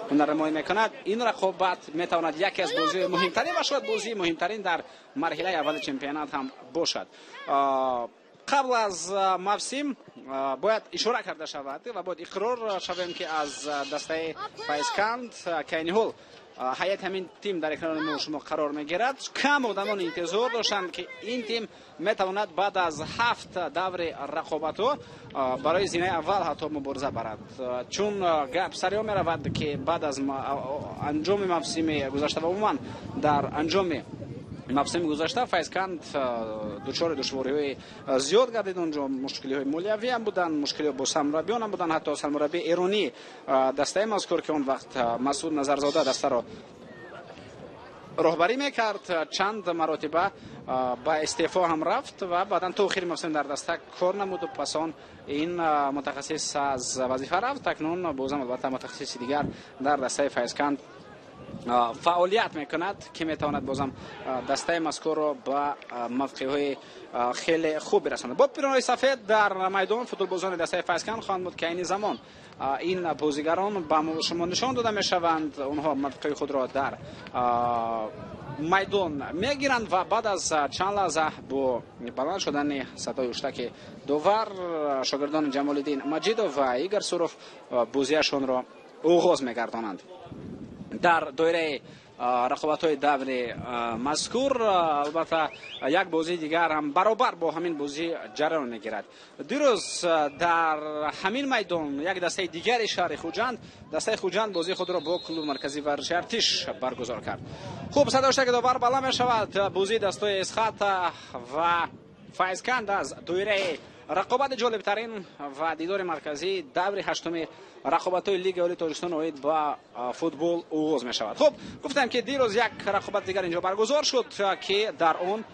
Ҳунарнамоӣ мекунад. Ин рақобат метавонад яке аз бозиҳои муҳимтарин ва шояд бозии муҳимтарин дар марҳилаи аввали чемпионат ҳам бошад. Қабл аз мавсим бояд ишора карда шавад ва бояд иқрор шавем, ки аз дастаи Файзканд, ки айни ҳол ҳайати ҳамин тим дар экрани мо шумо қарор мегирад, кам одамон интизор доштанд, ки ин тим метавонад баъд аз 7 даври рақобатҳо барои зинаи аввал ҳатто мубориза барад, чун гап сари он меравад, ки баъд аз анҷоми мавсими гузашта ва умуман дар анҷоми мавсими гузашта Файзканд дучори душвориҳои зиёд гардид. Онҷо мушкилиҳои молиявиам буданд, мушкилиҳо бо сармураббиёнам буданд. Ҳатто сармураббии эронӣ дастаи мазкур, ки он вақт Масуд Назарзода дастаро роҳбарӣ мекард, чанд маротиба ба истеъфо ҳам рафт ва баъдан то охири мавсим дар даста кор намуду пас он ин мутахассис аз вазифа рафт. Акнун бозам албатта мутахассиси дигар дар дастаи Файзканд фаъолият мекунад, ки метавонад бозам дастаи мазкурро ба мавқеъҳои хеле хуб бирасонад. Бо пиронаҳои сафед дар майдон футболбозони дастаи Файзканд хоҳанд буд, ки айни замон ин бозигарон ба шумо нишон дода мешаванд. Онҳо мавқеи худро дар майдон мегиранд ва баъд аз чанд лаҳза бо баланд шудани садои ҳуштаки довар шогирдони Ҷамолиддин Маҷидов ва Игор Суров бозиашонро оғоз мегардонанд. Дар доираи рақобатҳои даври мазкур албатта як бозии дигар ҳам баробар бо ҳамин бозӣ ҷараён мегирад. Дирӯз дар ҳамин майдон як дастаи дигари шаҳри Хуҷанд, дастаи Хуҷанд, бозии худро бо клуби марказии варзиши Артиш баргузор кард. Хуб, садои ҳуштаки довар баланд мешавад. Бозии дастаи Эсхата ва Файзканд аз доираи рақобати ҷолибтарин ва дидори марказии даври ҳаштуми рақобатҳои Лигаи Олии Тоҷикистон оид ба футбол оғоз мешавад. Хуб, гуфтам, ки дирӯз як рақобати дигар инҷо баргузор шуд, ки дар он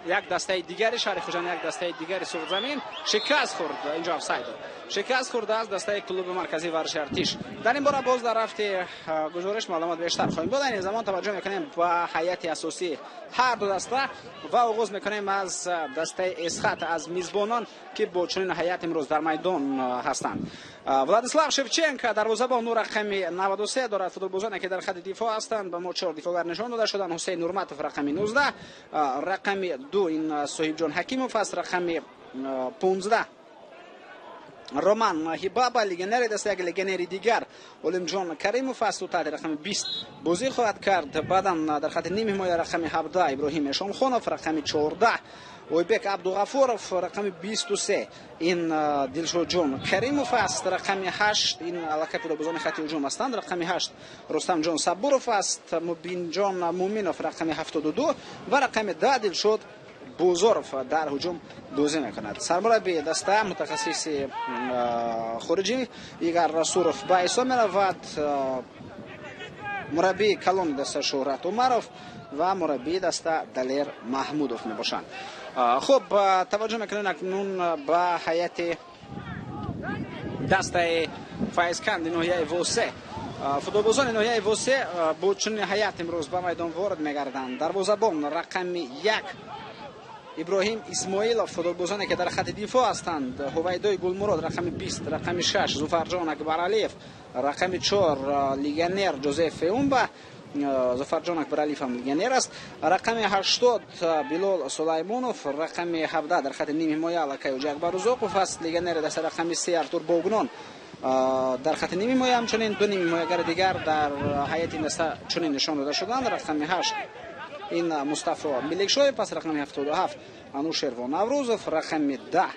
як дастаи дигари шаҳри Хуҷанд, як дастаи дигари Суғдзамин шикаст хӯрд. Инҷо офсайд, шикаст хӯрда аз дастаи клуби марказии варзиши Артиш. Дар ин бора боз дар рафти гузориш маълумот бештар хоҳем дод. Айни замон таваҷҷӯҳ мекунем ба ҳайати асосии ҳар ду даста ва оғоз мекунем аз дастаи Эсхат, аз мизбонон, ки бо чунин ҳайат имрӯз дар майдон ҳастанд. Владислав Шевченко дарвозабон, ӯ рақами 93 дорад. Футболбозоне, ки дар хати дифоъ ҳастанд, ба мо чор дифоъгар нишон дода шуданд. Ҳусейн Нурматов рақами 19, рақами 2 ин Соҳибҷон Ҳакимов аст, рақами 15 Роман Ҳибаба, легионери даста. Як легионери дигар Олимҷон Каримов аст, ӯ таҳти рақами 20 бозӣ хоҳад кард. Баъдан дар хати ними ҳимоя рақами 17 Иброҳим Эшонхонов, рақами 14 Ойбек Абдуғафуров, рақами 23 ин Дилшодҷон Каримов аст, рақами 8, ин аллакай футболбозони хати ҳуҷум ҳастанд, рақами 8 Рустамҷон Сабуров аст, Мубинҷон Муминов рақами 72 ва рақами 10 Дилшод Бозоров дар ҳуҷум бозӣ мекунад. Сармураббии даста мутахассиси хориҷӣ Игор Расуров ба ҳисоб меравад, мураббии калони даста Шӯҳрат Умаров ва мураббии даста Далер Маҳмудов мебошанд. Хуб, таваҷҷӯҳ мекунем акнун ба ҳайати дастаи Файзканди ноҳияи Восе. Футболбозони ноҳияи Восе бо чунин ҳайат имрӯз ба майдон ворид мегарданд. Дарвозабон рақами 1 Иброҳим Исмоилов. Футболбозоне, ки дар хати дифоъ ҳастанд: Ҳувайдои Гулмурод рақами 20, рақами 6 Зуфарҷон Акбаралиев, рақами 4 легионер Ҷозеф Феумба, Зуфарҷон Акбаралиев ҳам легионер аст, рақами 80 Билол Сулаймонов, рақами 17 дар хати ними ҳимоя аллакай Ҳоҷи Акбар Рузоқов аст, легионери даста, рақами 3 Артур Богнон дар хати ними ҳимоя. Ҳамчунин ду ними ҳимоягари дигар дар ҳайати ин даста чунин нишон дода шуданд: рақами 8 ин Мустафо Миликшоев аст, рақами 77 Анушервон Наврӯзов, рақами 10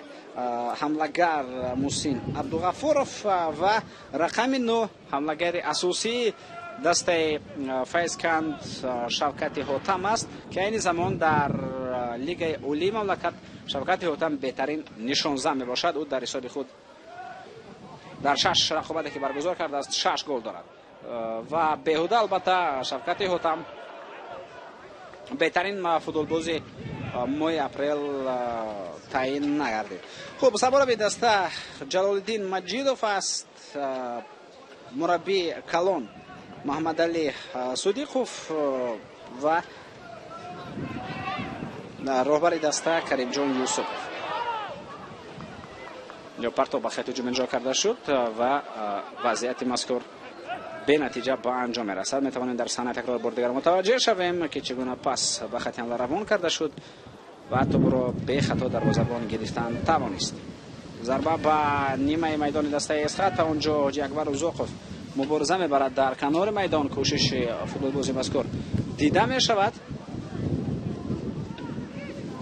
ҳамлагар Мусин Абдуғафуров ва рақами 9 ҳамлагари асосии дастаи Файзканд Шавкати Ҳотам аст, ки айни замон дар Лигаи Олии мамлакат Шавкати Ҳотам беҳтарин нишонзан мебошад. Ӯ дар ҳисоби худ дар шаш рақобате, ки баргузор кардааст, шаш гол дорад ва беҳуда албатта Шавкати Ҳотам беҳтарин футболбози моҳи апрел таъин нагардид. Хуб, сармураббии даста Ҷалолиддин Маҷидов аст, мураббии калон Муҳаммадалӣ Судиқов ва Роҳбари даста Каримҷон Юсупов. Инҷо партоб ба хати ҳуҷум иҷро карда шуд ва вазъияти мазкур бенатиҷа ба анҷом мерасад. Метавонем дар саҳна такрор бор дигар мутаваҷҷеҳ шавем, ки чӣ гуна пас ба хати ҳамла равон карда шуд ва тӯбро бехато дарвозабон гирифтан тавонист. Зарба ба нимаи майдони дастаи Эсхата. Онҷо Ҳоҷи Акбар Узоқов мубориза мебарад дар канори майдон. Кӯшиши футболбози мазкур дида мешавад.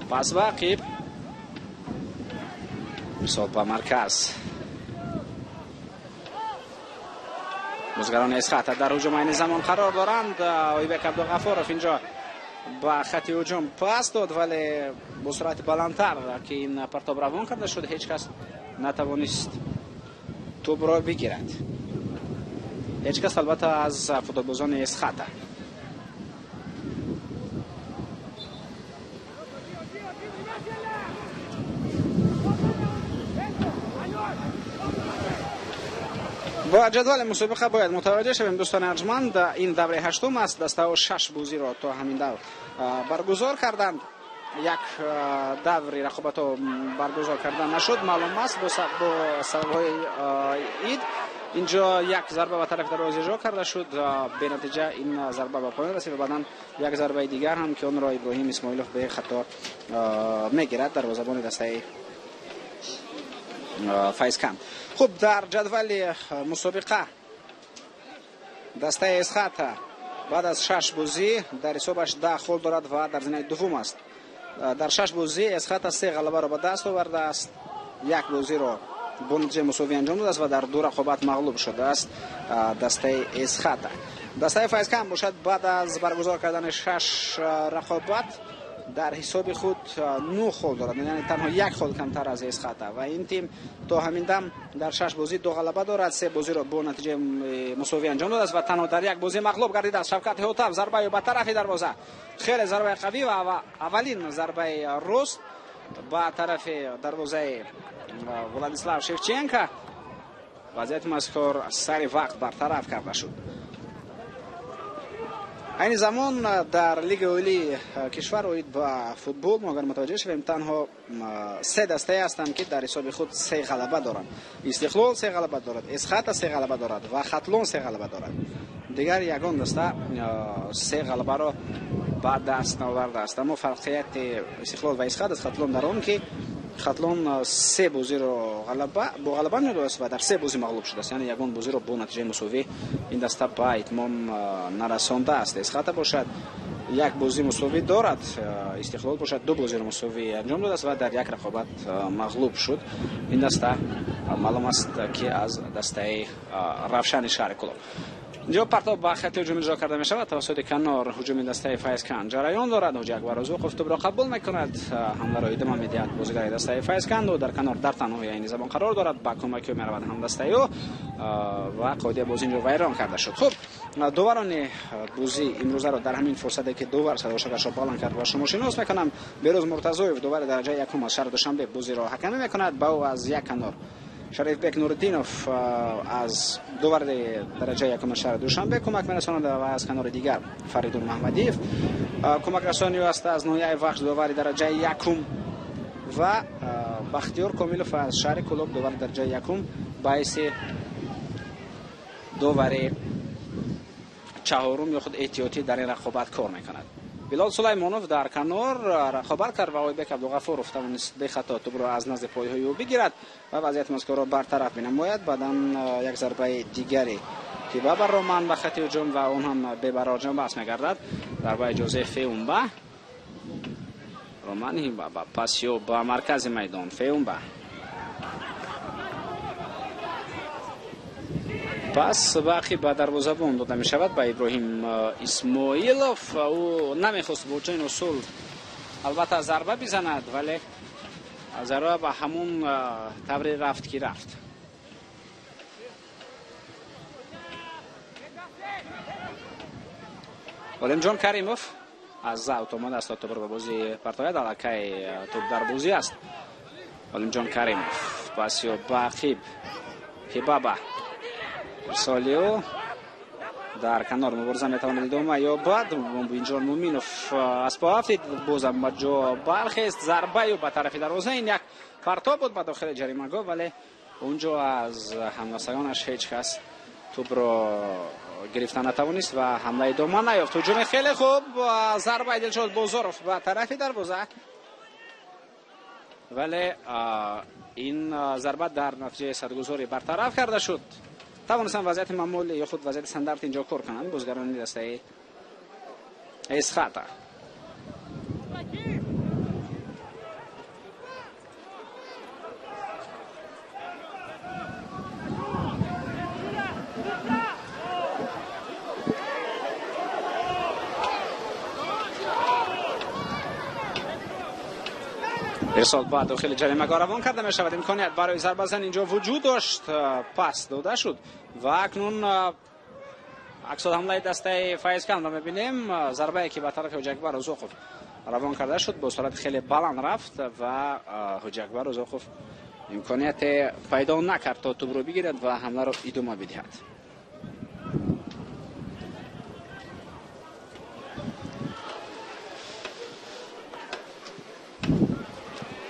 Пас ба ақиб, мисол ба марказ. Бозигарони Эсхата дар ҳуҷум айни замон қарор доранд. Ойбек Абдуғафоров инҷо ба хати ҳуҷум пас дод, вале бо суръати баландтар, ки ин партоб равон карда шуд, ҳеҷ кас натавонист тӯбро бигирад. Ҳеҷ кас албатта аз футболбозони Эсхата. Ба ҷадвали мусобиқа бояд мутаваҷҷеҳ шавем, дӯстони арҷманд. Ин давраи ҳаштум аст. Дастаҳо шаш бозиро то ҳамин давр баргузор карданд. Як даври рақобатҳо баргузор карда нашуд, маълум аст бо сабабҳои ид. Инҷо як зарба ба тарафи дарвоза иҷро карда шуд, бенатиҷа ин зарба ба поён расид ва баъдан як зарбаи дигар ҳам, ки онро Иброҳим Исмоилов бехато мегирад, дарвозабони дастаи Файзканд. Хуб, дар ҷадвали мусобиқа дастаи Эсхата баъд аз шаш бозӣ дар ҳисобаш 10 хол дорад ва дар зинаи дуввум аст. Дар шаш бозӣ Эсхата се ғалабаро ба даст овардааст, як бозиро бо натиҷаи мусовӣ анҷом додааст ва дар ду рақобат мағлуб шудааст дастаи Эсхата. Дастаи Файзканд бошад баъд аз баргузор кардани шаш рақобат дар ҳисоби худ 9 хол дорад, яъне танҳо як хол камтар аз Эсхата ва ин тим то ҳамин дам дар шаш бозӣ ду ғалаба дорад, се бозиро бо натиҷаи мусовӣ анҷом додааст ва танҳо дар як бозӣ мағлуб гардидааст. Шавкат Ҳотав зарбаи ба тарафи дарвоза, хеле зарбаи қавӣ ва аввалин зарбаи рост ба тарафи дарвозаи Владислав Шевченко. Вазъияти мазкур сари вақт бартараф карда шуд. Айни замон дар Лигаи олии кишвар оид ба футбол мо агар мутаваҷҷеҳ шавем, танҳо се дастае ҳастанд, ки дар ҳисоби худ се ғалаба доранд. Истиқлол се ғалаба дорад, Эсхата се ғалаба дорад ва Хатлон се ғалаба дорад. Дигар ягон даста се ғалабаро ба даст наовардааст. Аммо фарқияти Истиқлол ва Эсхата аз Хатлон дар он, ки Хатлон се бозиро бо ғалаба надодааст ва дар се бозӣ мағлуб шудааст, яъне ягон бозиро бо натиҷаи мусовӣ ин даста ба итмом нарасондааст. Эсхата бошад як бозӣ мусовӣ дорад, Истиқлол бошад ду бозиро мусовӣ анҷом додааст ва дар як рақобат мағлуб шуд. Ин даста маълум аст, ки аз дастаи Равшани шаҳри Кӯлоб. Инҷо партоб ба хати ҳуҷум иҷро карда мешавад. Тавассути канор ҳуҷуми дастаи Файзканд ҷараён дорад. Ҳоҷи Акбар Узоқов тӯбро қабул мекунад, ҳамларо идома медиҳад бозигари дастаи Файзканд. Ӯ дар канор дар танҳои айни замон қарор дорад, ба кӯмаки ӯ меравад ҳамдастаи ӯ ва қоидаи бозӣ инҷо вайрон карда шуд. Хуб, доварони бозӣ имрӯзаро дар ҳамин фурсате, ки довар садошакашро баланд кард, ба шумо шинос мекунам. Берӯз Муртазоев, довари дараҷаи якум аз шаҳри Душанбе, бозиро ҳакамӣ мекунад. Ба ӯ аз як канор Шарифбек Нуриддинов аз довари дараҷаи якум шаҳри Душанбе кӯмак мерасонад ва аз канори дигар Фаридун Маҳмадиев кӯмакрасони ӯ аст аз ноҳияи Вахш, довари дараҷаи якум, ва Бахтиёр Комилов аз шаҳри Кӯлоб, довари дараҷаи якум, ба ҳайси довари чаҳорум ё худ эҳтиётӣ дар ин рақобат кор мекунад. Билол Сулаймонов дар канор рақобат кард ва Ойбек Абдуғафуров тавонист бехато тӯбро аз назди пойҳои ӯ бигирад ва вазъияти мазкурро бартараф бинамояд. Баъдан як зарбаи дигаре ки ба Роман ба хати ҳуҷум ва он ҳам бебарор ҷанбаст мегардад. Зарбаи Ҷозеф Феумба, Роман Ҳимба ба пасиё ба маркази майдон. Феумба пас ба ақиб ба дарвозабон дода мешавад ба Иброҳим Исмоилов. Ӯ намехост бо чунин усул албатта зарба бизанад, вале зарба ба ҳамун тавре рафт, ки рафт. Олимҷон Каримов аз аут омадааст то тӯбро ба бозӣ партояд. Аллакай тӯб дар бозӣ аст. Олимҷон Каримов пасиё ба ақиб, Ҳибаба ирсоли ӯ Дар канор мубориза метавонад идома ёбад. Мубинҷон Муминов аз по афтид, бозам ба ҷо бархест. Зарбаю ба тарафи дарвоза, ин як партоб буд ба дохили ҷаримагоҳ, вале онҷо аз ҳамдастагонаш ҳеҷ кас тӯбро гирифта натавонист ва ҳамла идома наёфт. Ҳуҷуми хеле хуб, зарбаи Дилшод Бозоров ба тарафи дарвоза, вале ин зарба дар натиҷаи садгузорӣ бартараф карда шуд. Тавонистанд вазъияти маъмул ё худ вазъияти стандарт инҷо кор кунанд бозигарони дастаи Эсхата. Ирсол ба дохили ҷаримагоҳ равон карда мешавад. Имконият барои зарбазан инҷо вуҷуд дошт, пас дода шуд ва акнун аксол ҳамлаи дастаи Файзкандро мебинем. Зарбае ки ба тарафи Ҳоҷиакбар Рузоқов равон карда шуд, бо суръати хеле баланд рафт ва Ҳоҷиакбар Рузоқов имконияте пайдо накард то тӯбро бигирад ва ҳамларо идома бидиҳад.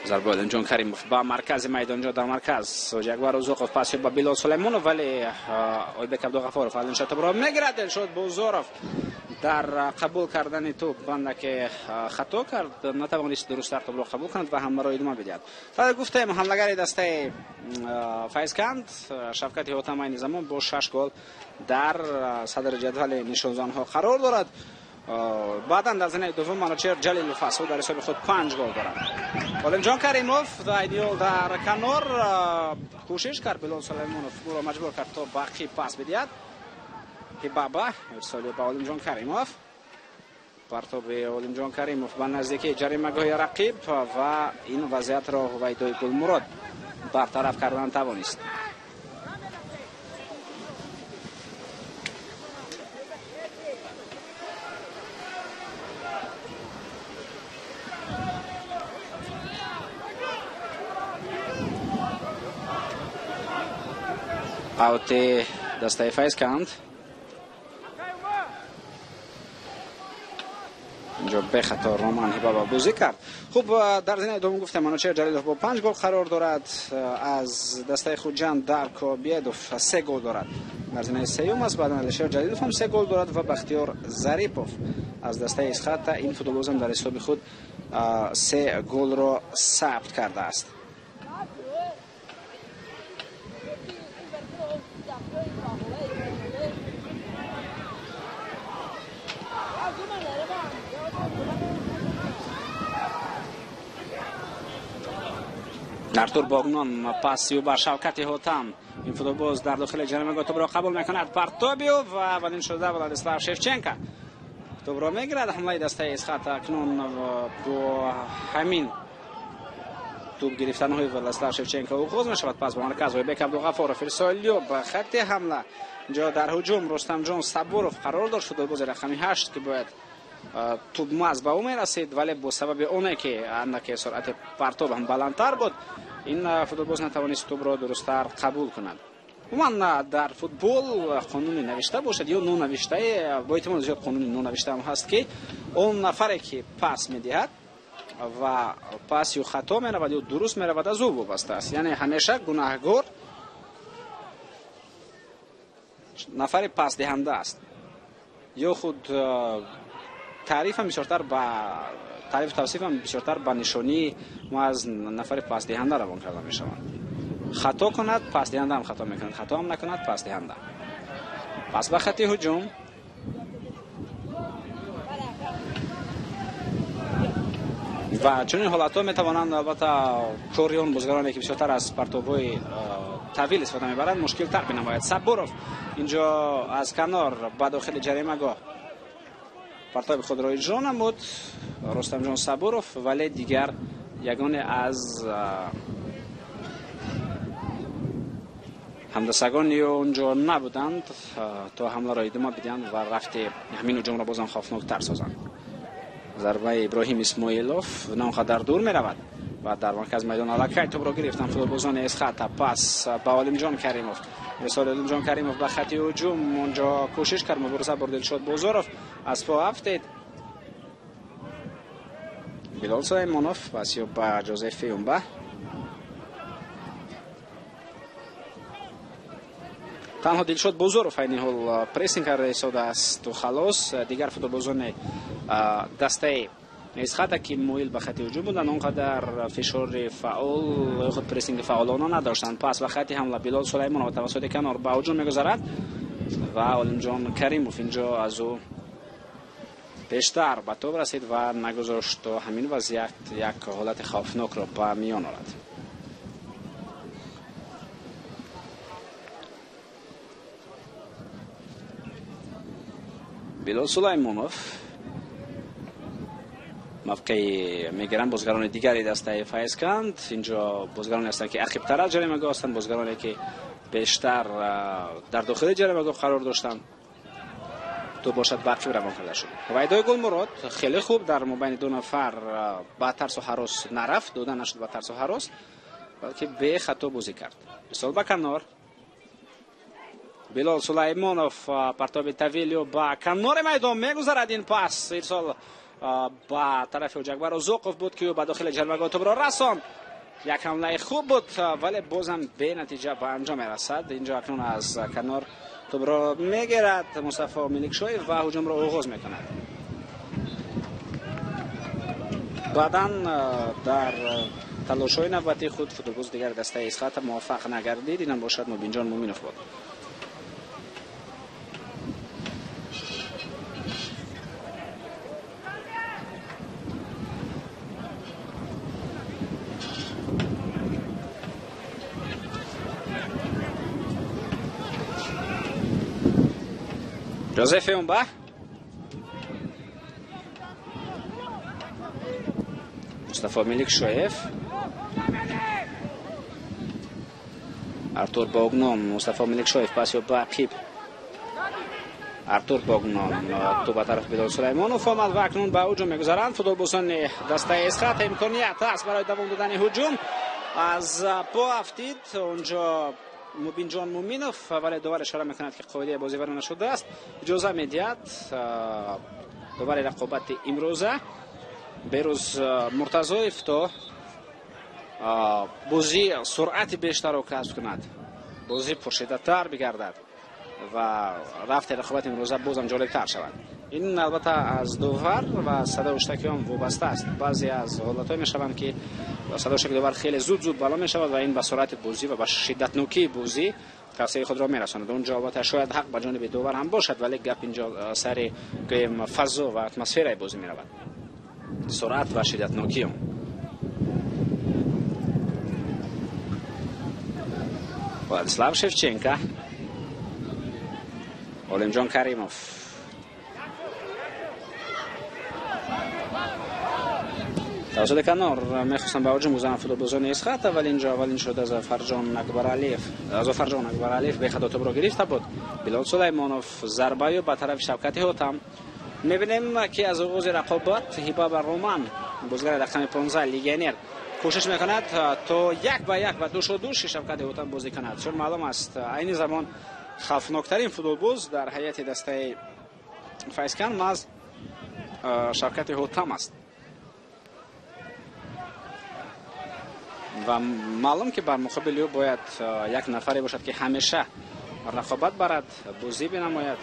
Зарба Олимҷон Каримов ба маркази майдонҷо, дар марказ Ҳоҷиакбар Рузоқов пас ба Билол Сулаймонов, вале Ойбек Абдуғафоров алинша тӯбро мегирад. Дилшод Бозоров дар қабул кардани тӯб бандаке хато кард, натавонист дурусттар тӯбро қабул кунад ва ҳамларо идома бидиҳад. Фақат гуфтем, ҳамлагари дастаи Файзканд Шавкати Ҳотам айни замон бо 6 гол дар садри ҷадвали нишонзанҳо қарор дорад. Баъдан дар зинаи дуввум Манучер Ҷалилов аст, ӯ дар ҳисоби худ 5 гол дорад. Олимҷон Каримов айдиол дар канор кӯшиш кард, Билол Сулаймонов ӯро маҷбур кард то бақӣ пас бидиҳад. Ҳибаба ирсоли ба Олимҷон Каримов, партоби Олимҷон Каримов ба наздикии ҷаримагоҳи рақиб ва ин вазъиятро Ҳувайдои Гулмурод бартараф кардан тавонист. Аути дастаи Файзканд инҷо бехато Роман Ҳибаба бозӣ кард. Хуб, дар зинаи дуввум гуфтем, Манучер Ҷалилов бо 5 гол қарор дорад. Аз дастаи Хуҷанд Дарко Биедов 3 гол дорад. Дар зинаи сеюм аст. Баъдан Алишер Ҷалилов ҳам 3 гол дорад ва Бахтиёр Зарипов аз дастаи Исхата, ин футболбозам дар ҳисоби худ 3 голро сабт кардааст. Артур Богнон пасию ба Шавкати Ҳотам. Ин футболбоз дар дохили ҷаримагоҳ тӯбро қабул мекунад. Партобиу ва аввалин шуда Владислав Шевченко тӯбро мегирад. Ҳамлаи дастаи Исхата акнун бо ҳамин тӯб гирифтанҳои Владислав Шевченко оғоз мешавад. Пас ба марказ Ойбек Абдуғафоров ирсолиё ба хатти ҳамла. Инҷо дар ҳуҷум Рустамҷон Сабуров қарор дошт, футболбози рақами 8 ки бояд тӯбмаз ба ӯ мерасид, вале бо сабаби оне ки андаке суръати партоб ҳам баландтар буд, ин футболбоз натавонист тӯбро дурусттар қабул кунад. Умуман дар футбол қонуни навишта бошад ё нонавиштае, бо эҳтимоли зиёд қонуни нонавишта ҳам ҳаст, ки он нафаре ки пас медиҳад ва пас ё хато меравад ё дуруст меравад, аз ӯ вобаста аст. Яъне ҳамеша гунаҳгор нафари пасдиҳанда аст. Ё худ таърифам бисёртар ба таърифу тавсифам бисёртар ба нишонии мо аз нафари пасдиҳанда равон карда мешаванд. Хато кунад, пасдиҳанда ҳам хато мекунад, хато ҳам накунад, пасдиҳанда. Пас ба хати ҳуҷум ва чунин ҳолатҳо метавонанд албатта кори он бозигароне ки бисёртар аз партобҳои тавил истифода мебаранд мушкилтар бинамояд. Сабуров инҷо аз канор ба дохили ҷаримагоҳ партоби худро иҷро намуд Рустамҷон Сабуров, вале дигар ягоне аз ҳамдастагони онҷо набуданд то ҳамларо идома бидиҳанд ва рафти ҳамин ҳуҷумро бозам хавфноктар созанд. Зарбаи Иброҳим Исмоилов на он қадар дур меравад ва дар марказ майдон аллакай тӯбро гирифтанд футболбозони Эсхата. Пас ба Олимҷон Каримов. Ирсоли Олимҷон Каримов ба хати ҳуҷум, онҷо кӯшиш кард мубориза бурд Дилшод Бозоров, аз по афтид. Билол Сулаймонов пас ё ба Ҷозеф Фиумба. Танҳо Дилшод Бозоров айни ҳол прессинг карда истодааст халос. Дигар футболбозони дастаи Эсхата, ки моил ба хати ҳуҷум буданд, он қадар фишори фаъол ё худ прессинги фаъолона надоштанд. Пас ба хати ҳамла Билол Сулаймонов тавассути канор ба ҳуҷум мегузарад ва Олимҷон Каримов инҷо аз ӯ бештар ба тоб расид ва нагузошт то ҳамин вазъият як ҳолати хавфнокро ба миён орад. Билол Сулаймонов мавқеи мегиранд бозгарони дигари дастаи Файзканд. Инҷо бозгароне ҳастанд, ки ақибтар аз ҷаримагоҳ ҳастанд, бозгароне, ки бештар дар дохили ҷаримагоҳ қарор доштанд. Ту бошад ба ақиб равон карда шуд. Вайдои Гулмурод хеле хуб дар мобайни ду нафар ба тарсу ҳарос нарафт, дода нашуд ба тарсу ҳарос, балки бехато бозӣ кард. Ирсол ба канор. Билол Сулаймонов партоби тавилио ба канори майдон мегузарад. Ин пас ирсол ба тарафи Ҳуҷакбар Узуқов буд, ки ӯ ба дохили ҷаримагоҳ тӯбро расон. Як ҳамлаи хуб буд, вале бозам бенатиҷа ба анҷом мерасад. Инҷо акнун аз канор тӯбро мегирад Мустафо Меликшоев ва ҳуҷумро оғоз мекунад. Баъдан дар талошҳои навбатии худ футболбози дигари дастаи Эсхата муваффақ нагардид. Инам бошад Мубинҷон Муминов буд. Ҷозеф Фиумба Мустафо Меликшоев, Артур Богном, Мустафо Меликшоев пас ё ба ақиб. Артур Богном ту ба тарафи Билол Сулаймонов омад ва акнун ба ҳуҷум мегузаранд футболбозони дастаи Эсхата. Имконият аст барои давом додани ҳуҷум. Аз по афтид онҷо Мубинҷон Муминов, вале довар ишора мекунад, ки қоидаи бозӣ вайрон нашудааст. Иҷоза медиҳад довари рақобати имрӯза Берӯз Муртазоев то бозӣ суръати бештарро касб кунад, бозӣ пуршиддаттар бигардад ва рафти рақобати имрӯза бозам ҷолибтар шавад. Ин албатта аз довар ва садои ҳуштаки он вобаста аст. Баъзе аз ҳолатҳое мешаванд, ки садои ҳуштаки довар хеле зуд-зуд бало мешавад ва ин ба суръати бозӣ ва ба шиддатнокии бозӣ таъсири худро мерасонад. Онҷо албатта шояд ҳақ ба ҷониби довар ҳам бошад, вале гап инҷо сари гӯем фазо ва атмосфераи бозӣ меравад, суръат ва шиддатнокии он. Владислав Шевченко, Олимҷон Каримов. Тавассути канор мехостанд ба ҳуҷум гузаранд футболбозони Эсхата, вале инҷо аввалин шуда Зафарҷон Акбаралиев бехато тӯбро гирифта буд. Билол Сулаймонов зарбаю ба тарафи Шавкати Ҳотам. Мебинем, ки аз оғози рақобат Ҳиба Роман, бозигари рақами 15 легионер, кӯшиш мекунад то як ба як ва душу души Шавкати Ҳотам бозӣ кунад. Чун маълум аст, айни замон хавфноктарин футболбоз дар ҳайати дастаи Файзканд маҳз Шавкати Ҳотам аст. Ва маълум, ки бар муқобили ӯ бояд як нафаре бошад, ки ҳамеша рақобат барад, бозӣ бинамояд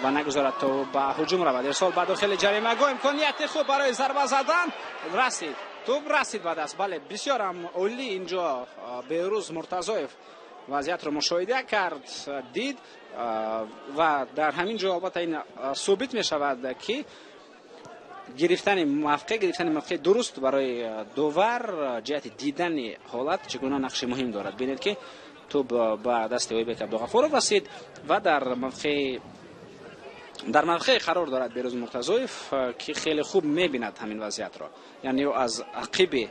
ва нагузорад то ба ҳуҷум равад. Ирсол ба дохили ҷаримагоҳ, имконияти хуб барои зарба задан расид. Тӯб расид ба даст. Бале, бисёр ҳам олӣ инҷо Берӯз Муртазоев вазъиятро мушоҳида кард, дид ва дар ҳамин ҷо албатта ин собит мешавад, ки гирифтани мавқеи дуруст барои довар ҷиҳати дидани ҳолат чӣ гуна нақши муҳим дорад. Бинед, ки тӯб ба дасти Ойбек Абдуғафуров расид ва дар мавқее қарор дорад Берӯз Муртазоев, ки хеле хуб мебинад ҳамин вазъиятро. Яъне ӯ аз ақиби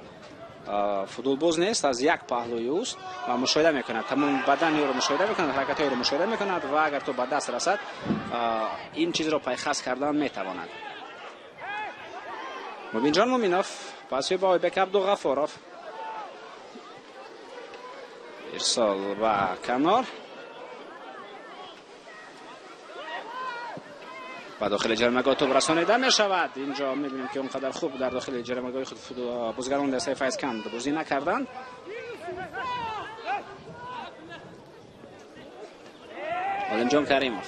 футболбоз нест, аз як паҳлӯи ӯст ва мушоҳида мекунад, тамоми бадани ӯро мушоҳида мекунад, ҳаракатҳои ӯро мушоҳида мекунад ва агар тӯб ба даст расад, ин чизро пайхас кардан метавонад. Мубинҷон Муминов паси ба Ойбек Абдуғафуров. Ирсол ба канор. Ба дохили ҷаримагоҳ тӯб расонида мешавад. Инҷо мебинем, ки он қадар хуб дар дохили ҷаримагоҳи худ бозигарони дастаи Файзканд бозӣ накарданд. Олимҷон Каримов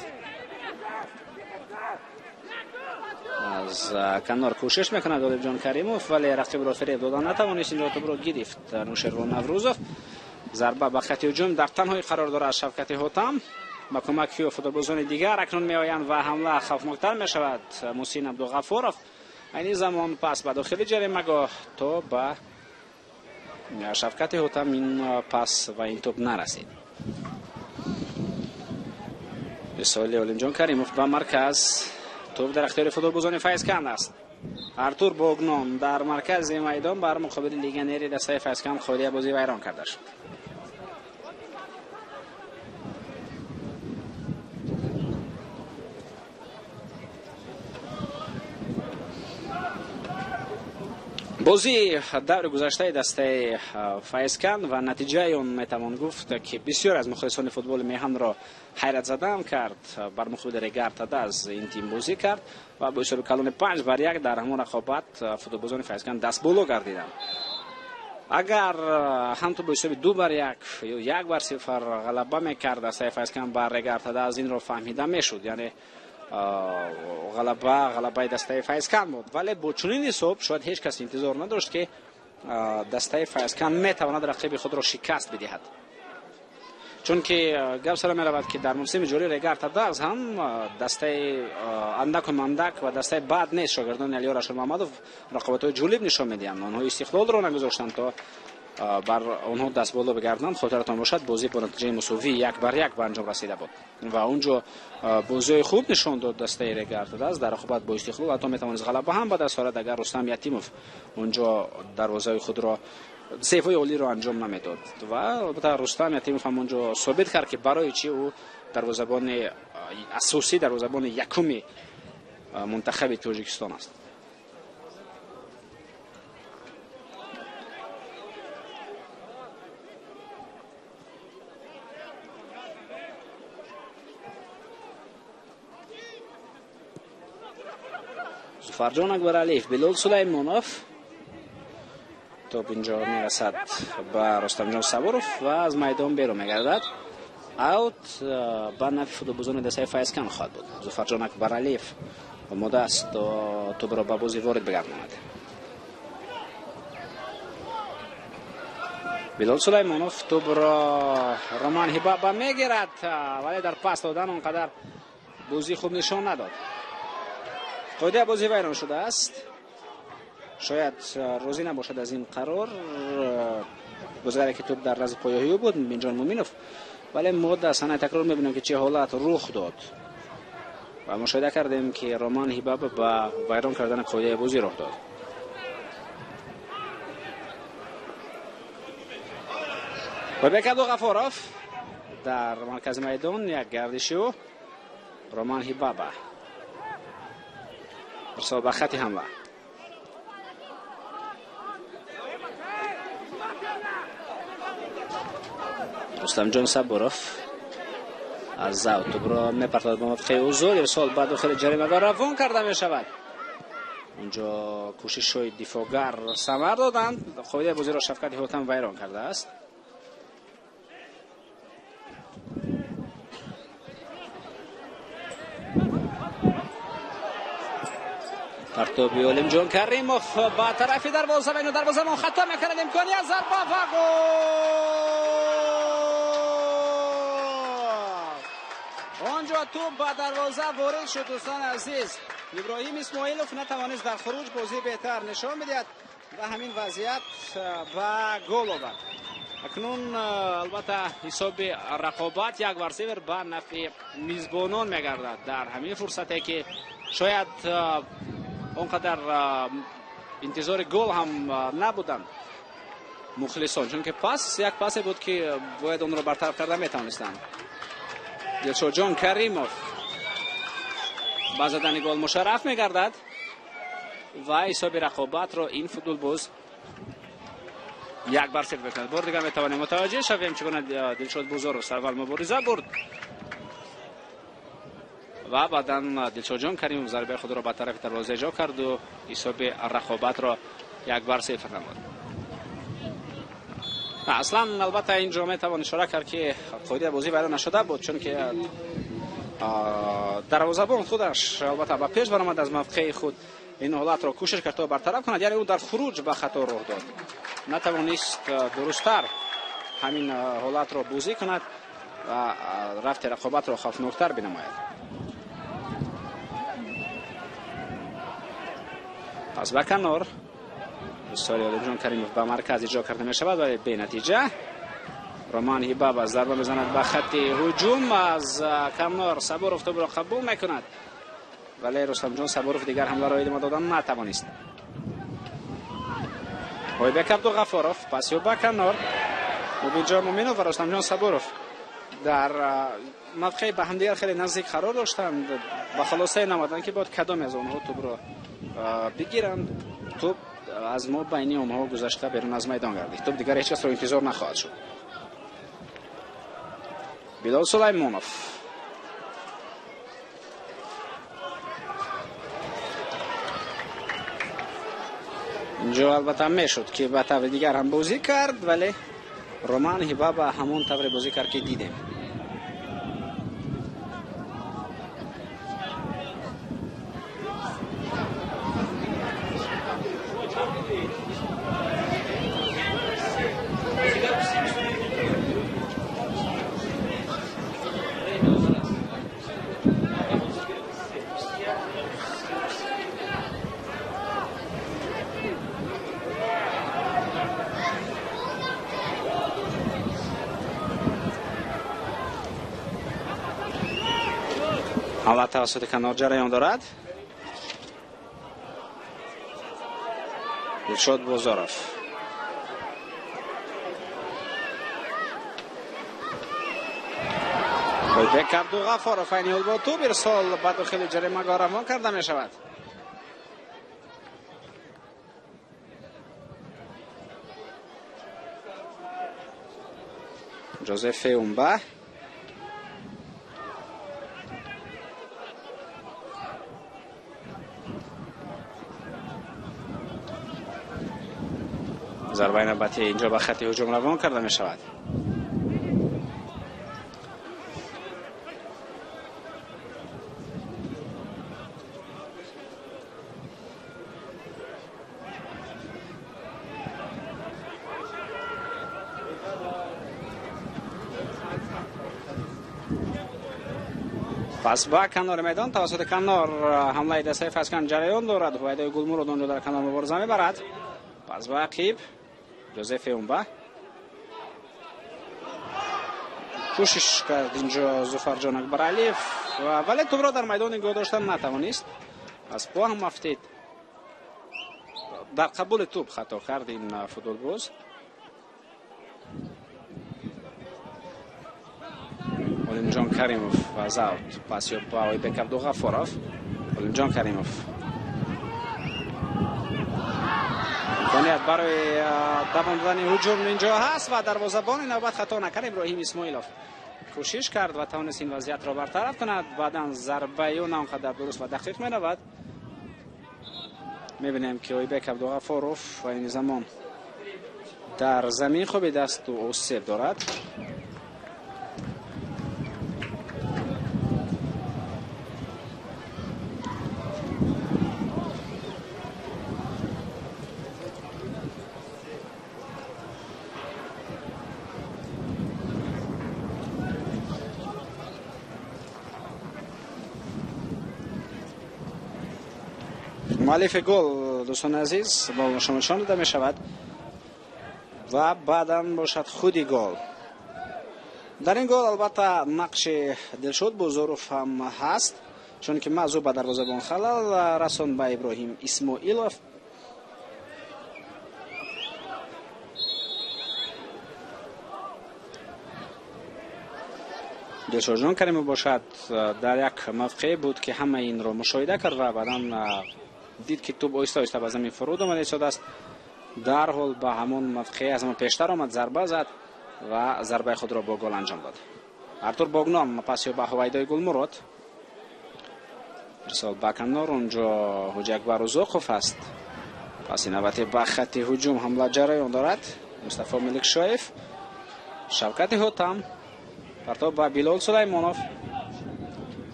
аз канор кӯшиш мекунад. Олимҷон Каримов, вале рақибро фиреб дода натавонист. Инҷо тӯбро гирифт Нушервон Наврӯзов. Зарба ба хати ҳуҷум дар танҳои қарор дорад Шавкати Ҳотам. Ба кӯмаки футболбозони дигар акнун меоянд ва ҳамла хавфноктар мешавад. Мусин Абдуғафуров айни замон пас ба дохили ҷаримагоҳ то ба Шавкати Ҳотам ин пас ва ин тӯб нарасид. Ирсоли Олимҷон Каримов ба марказ. Тӯб дар ихтиёри футболбозони Файзканд аст. Артур Богнон дар маркази майдон бар муқобили легионери дастаи Файзканд қоидаи бозӣ вайрон карда шуд. Бозии даври гузаштаи дастаи Файзканд ва натиҷаи он метавон гуфт, ки бисёр аз мухлисони футболи меҳанро ҳайратзадаам кард. Бар муқобили Регар Тадаз ин тим бозӣ кард ва бо ҳисоби калони 5-1 дар ҳамон рақобат футболбозони Файзканд дастболо гардиданд. Агар ҳамту бо ҳисоби 2-1 ё 1-0 ғалаба мекард дастаи Файзканд бар Регар Тадаз, инро фаҳмида мешуд, яъне ғалабаи дастаи Файзканд буд. Вале бо чунин ҳисоб шояд ҳеҷ кас интизор надошт, ки дастаи Файзканд метавонад рақиби худро шикаст бидиҳад. Чунки гап сара меравад, ки дар мавсими ҷорӣ Регар Тадаз ҳам дастаи андаку мандак ва дастаи бад нест. Шогирдони Алиёр Ашурмуҳаммадов рақобатҳои ҷолиб нишон медиҳанд. Онҳо Истиқлолро нагузоштанд то бар онҳо дастболо бигарданд. Хотиратон бошад, бозӣ бо натиҷаи мусовӣ 1-1 ба анҷом расида буд ва онҷо бозиҳои хуб нишон дод дастаи Регар Тадаз дар рақобат бо Истиқлол. Ҳатто метавонист ғалаба ҳам ба даст орад, агар Рустам Ятимов онҷо дарвозаи худро сейфҳои олиро анҷом намедод. Ва албатта Рустам Ятимов ҳам онҷо собит кард, ки барои чӣ ӯ дарвозабони асосӣ, дарвозабони якуми мунтахаби Тоҷикистон аст. Зуфарҷон Акбаралиев, Билол Сулаймонов. Топ инҷо мерасад ба Рустамҷон Сабуров ва аз майдон берун мегардад. Аут ба нафи футболбозони дастаи Файзканд хоҳад буд. Зуфарҷон Акбаралиев омода аст то тӯбро ба бозӣ ворид бигардонад. Билол Сулаймонов тӯбро Роман Ҳибаба мегирад, вале дар пас додан он қадар бозӣ хуб нишон надод. Қоидаи бозӣ вайрон шудааст. Шояд розӣ набошад аз ин қарор бозигаре, ки тӯб дар назди поёҳи ӯ буд, Муминҷон Муминов. Вале мо дар саҳнаи такрор мебинем, ки чӣ ҳолат рух дод ва мушоҳида кардем, ки Роман Ҳибаба ба вайрон кардани қоидаи бозӣ роҳ дод. Бобек Абдуғафоров дар маркази майдон як гардиши ӯ. Роман Ҳибаба ирсол ба хати ҳамла. Рустамҷон Сабуров аз зав тӯбро мепартояд ба мавқеи узур. Ирсол ба дохили ҷаримагоҳ равон карда мешавад. Онҷо кӯшишҳои дифоъгар самар доданд. Қоидаи бозиро Шавкати Ҳотам вайрон кардааст. Партоби Олимҷон Каримов ба тарафи дарвоза ва ино дарвозабон хато мекунад. Имконият, зарба ва гол! Онҷо тӯб ба дарвоза ворид шуд. Дӯстони азиз, Иброҳим Исмоилов натавонист дар хуруҷ бозӣ беҳтар нишон бидиҳад ва ҳамин вазъият ба гол овард. Акнун албатта ҳисоби рақобат 1-0 ба нафъи мизбонон мегардад. Дар ҳамин фурсате ки шояд он қадар интизори гол ҳам набуданд мухлисон, чунки пас як пасе буд, ки бояд онро бартараф карда метавонистанд. Дилшодҷон Каримов ба задани гол мушарраф мегардад ва ҳисоби рақобатро ин футболбоз 1-0 мекунад. Бор дигар метавонем мутаваҷҷеҳ шавем, чӣ гуна Дилшод Бозоров сарвал мубориза бурд Ва баъдан Дилшодҷон Каримов зарбаи худро ба тарафи дарвоза иҷро карду ҳисоби рақобатро 1-0 намуд. Аслан албатта инҷо метавон ишора кард, ки қоидаи бозӣ вайрон нашуда буд, чунки дарвозабон худаш албатта ба пеш баромад, аз мавқеи худ ин ҳолатро кӯшиш кард то бартараф кунад, яъне ӯ дар хуруҷ ба хато роҳ дод, натавонист дурусттар ҳамин ҳолатро бозӣ кунад ва рафти рақобатро хавфноктар бинамояд. Пас ба канор Соли Олимҷон Каримов ба марказ иҷро карда мешавад, вале бенатиҷа. Роман Ҳибаба зарба мезанад ба хатти ҳуҷум, аз канор Сабуров тӯбро қабул мекунад, вале Рустамҷон Сабуров дигар ҳамларо идома додан натавонист. Ойбек Абдуғафоров пас ё ба канор, Мубинҷон Муминов ва Рустамҷон Сабуров дар мавқеи ба ҳамдигар хеле наздик қарор доштанд, ба хулосае наомаданд, ки бояд кадоме аз онҳо тӯбро бигиранд. Тӯб аз мо байни онҳо гузашта берун аз майдон гардид. Тӯб дигар ҳеҷ касро интизор нахоҳад шуд. Билол Сулаймонов инҷо албатта мешуд, ки ба таври дигар ҳам бозӣ кард, вале Роман Ҳибаба ҳамон тавре бозӣ кард, ки дидем. ҳамла тавассути канор ҷараён дорад. Дилшод Бозоров Ойбек Абдуғафоров айни ҳол бо тӯб ирсол ба дохили ҷаримагоҳ равон карда мешавад. Ҷозеф Умба зарбаи навбатӣ инҷо ба хатти ҳуҷум равон карда мешавад. Пас ба канори майдон тавассути канор ҳамлаи дастаи Файзканд ҷараён дорад. Ҳувайдои Гулмурод онҷо дар канор мубориза мебарад. Пас ба ақиб Ҷозеф Умба кӯшиш кард инҷо Зуфарҷон Акбаралиев, вале тӯбро дар майдон нигоҳ доштан натавонист. Аз по ҳам афтид. Дар қабули тӯб хато кард ин футболбоз. Олимҷон Каримов аз аут пас ё ба Ойбек Абдуғафоров. Олимҷон Каримов имконият барои давом додани ҳуҷум инҷо ҳаст ва дарвозабони навбат хато накард. Иброҳим Исмоилов кӯшиш кард ва тавонист ин вазъиятро бартараф кунад. Баъдан зарбаи ӯ на он қадар дуруст ва дақиқ меравад. Мебинем, ки Ойбек Абдуғафоров айни замон дар замин хобидасту осеб дорад. Муаллифи гол, дӯстони азиз, бо шумо нишон дода мешавад ва баъдан бошад худи гол. Дар ин гол албатта нақши Дилшод Бозоров ҳам ҳаст, чунки маҳз ӯ ба дарвозабон халал расонд ба Иброҳим Исмоилов. Дилшодҷон Каримов бошад дар як мавқеъ буд, ки ҳама инро мушоҳида кард ва баъдан дид, ки тӯб оҳиста оҳиста ба замин фуруд омада истодааст. Дарҳол ба ҳамон мавқеъ аз ҳамон пештар омад, зарба зад ва зарбаи худро бо гол анҷом дод. Артур Богном пас ё ба Ҳувайдои Гулмурод. Ирсол ба канор, онҷо Ҳуҷакбар Узоқов аст. Паси навбати ба хатти ҳуҷум ҳамла ҷараён дорад. Мустафо Меликшоев, Шавкати Ҳотам, партоб ба Билол Сулаймонов.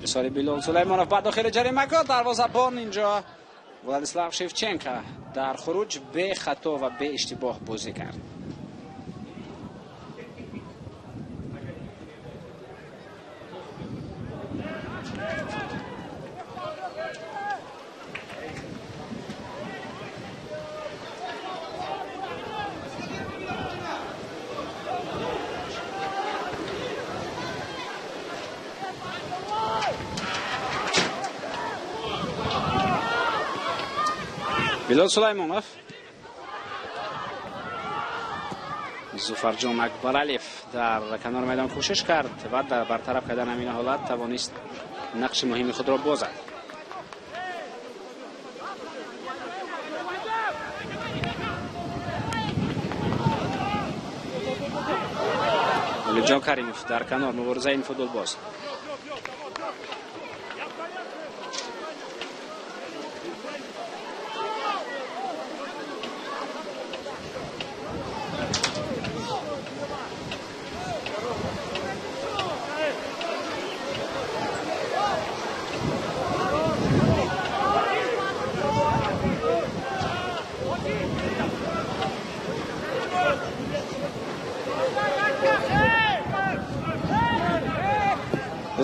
Ирсоли Билол Сулаймонов ба дохили ҷаримагоҳ, дарвозабон инҷо Владислав Шевченко дар хуруҷ бехато ва беиштибоҳ бозӣ кард. Билол Сулаймонов, Зуфарҷон Акбаралиев дар канори майдон кӯшиш кард ва дар бартараф кардан ҳамин ҳолат тавонист нақши муҳими худро бозад. Олимҷон Каримов дар канор муборизаи ин футболбоз.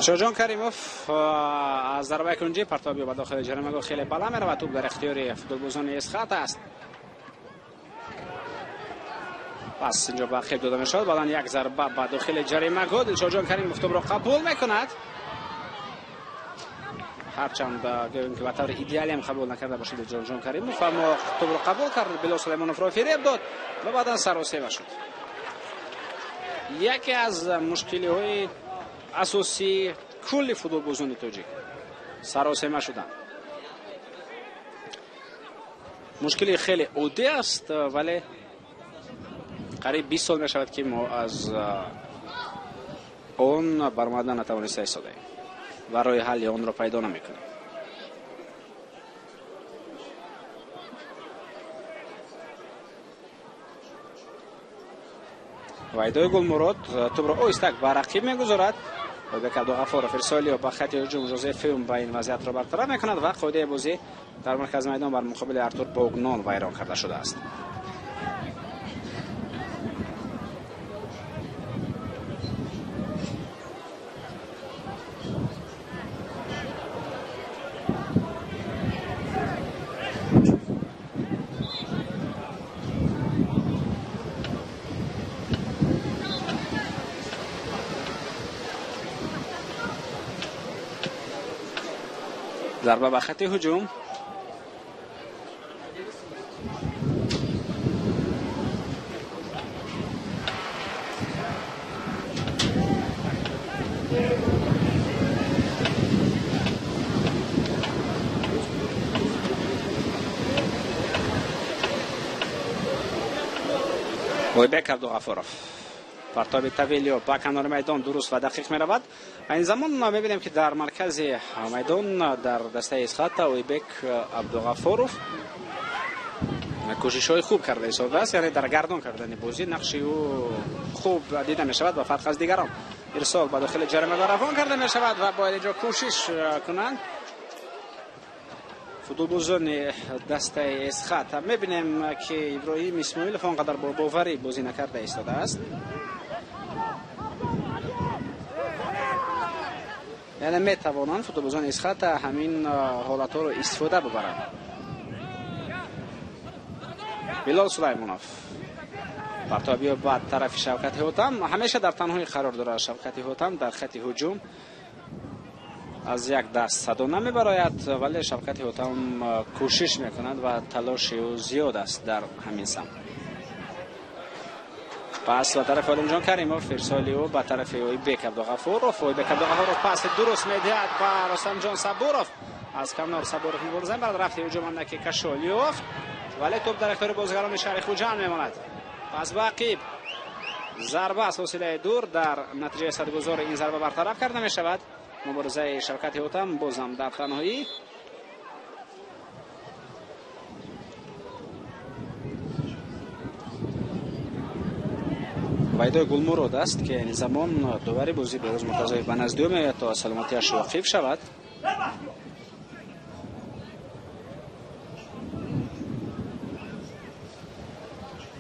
Дилшодҷон Каримов аз зарбаи кунҷӣ партоби ба дохили ҷаримагоҳ хеле баланд меравад. Тӯб дар ихтиёри футболбозони Эсхат аст. Пас инҷо ба ақиб дода мешавад. Баъдан як зарба ба дохили ҷаримагоҳ. Дилшодҷон Каримов тӯбро қабул мекунад. Ҳарчанд гӯем ки ба таври идеалӣ ҳам қабул накарда бошад Дилшодҷон Каримов, аммо тӯбро қабул кард, Билол Сулаймоновро фиреб дод ва баъдан саросема шуд. Яке аз мушкилиҳои асосии кулли футболбозони тоҷик саросема шудан. Мушкили хеле оддӣ аст, вале қариб 20 сол мешавад ки мо аз он баромада натавониста истодаем ва роҳи ҳалли онро пайдо намекунем. Вайдои Гулмурод тӯбро оҳистак ба рақиб мегузорад. Ойбек Абдуғафоров ирсолиё ба хати ҳуҷум, Жозеф Фюм ба ин вазъиятро бартараф мекунад ва қоидаи бозӣ дар маркази майдон бар муқобили Артур Богнон вайрон карда шудааст. Зарба ба хати ҳуҷум. Ойбек Абдуғафоров партоби Тавилио ба канори майдон дуруст ва дақиқ меравад. Айн замон мебинем ки дар маркази майдон дар дастаи Эсхата Ойбек Абдуғафоров кӯшишҳои хуб карда истодааст, яъне дар гардон кардани бозӣ нақши ӯ хуб дида мешавад ба фарқ аз дигарон. Ирсол ба дохили ҷаримагоҳ равон карда мешавад ва бояд инҷо кӯшиш кунанд футболбозони дастаи Эсхата. Мебинем ки Иброҳим Исмоилов он қадар бо боварӣ бозӣ накарда истодааст. Яъне метавонанд футболбозони Эсхата ҳамин ҳолатҳоро истифода бубаранд. Билол Сулаймонов партобиё ба тарафи Шавкати Ҳотам. Ҳамеша дар танҳоӣ қарор дорад Шавкати Ҳотам дар хати ҳуҷум. Аз як даст садо намебарояд, вале Шавкати Ҳотам кӯшиш мекунад ва талоши ӯ зиёд аст дар ҳамин самт. Пас ба тарафи Олимҷон Каримов, ирсоли ӯ ба тарафи Ойбек Абдуғафуров. Ойбек Абдуғафуров паси дуруст медиҳад ба Рустамҷон Сабуров. Аз канор Сабуров мубориза мебарад. Рафти ҳуҷум андаке Кашолиёв, вале тӯб дар ихтиёри бозигарони шаҳри Хуҷанд мемонад. Пас ба ақиб зарба аз фосилаи дур, дар натиҷаи садгузори ин зарба бартараф карда мешавад. Муборизаи Шавкати Ҳотам бозам дар танҳоӣ. Вайдои Гулмурод аст, ки айни замон довари бозӣ Берӯз Муртазоев ба назди ӯ меояд, то аз саломатиаш воқиф шавад.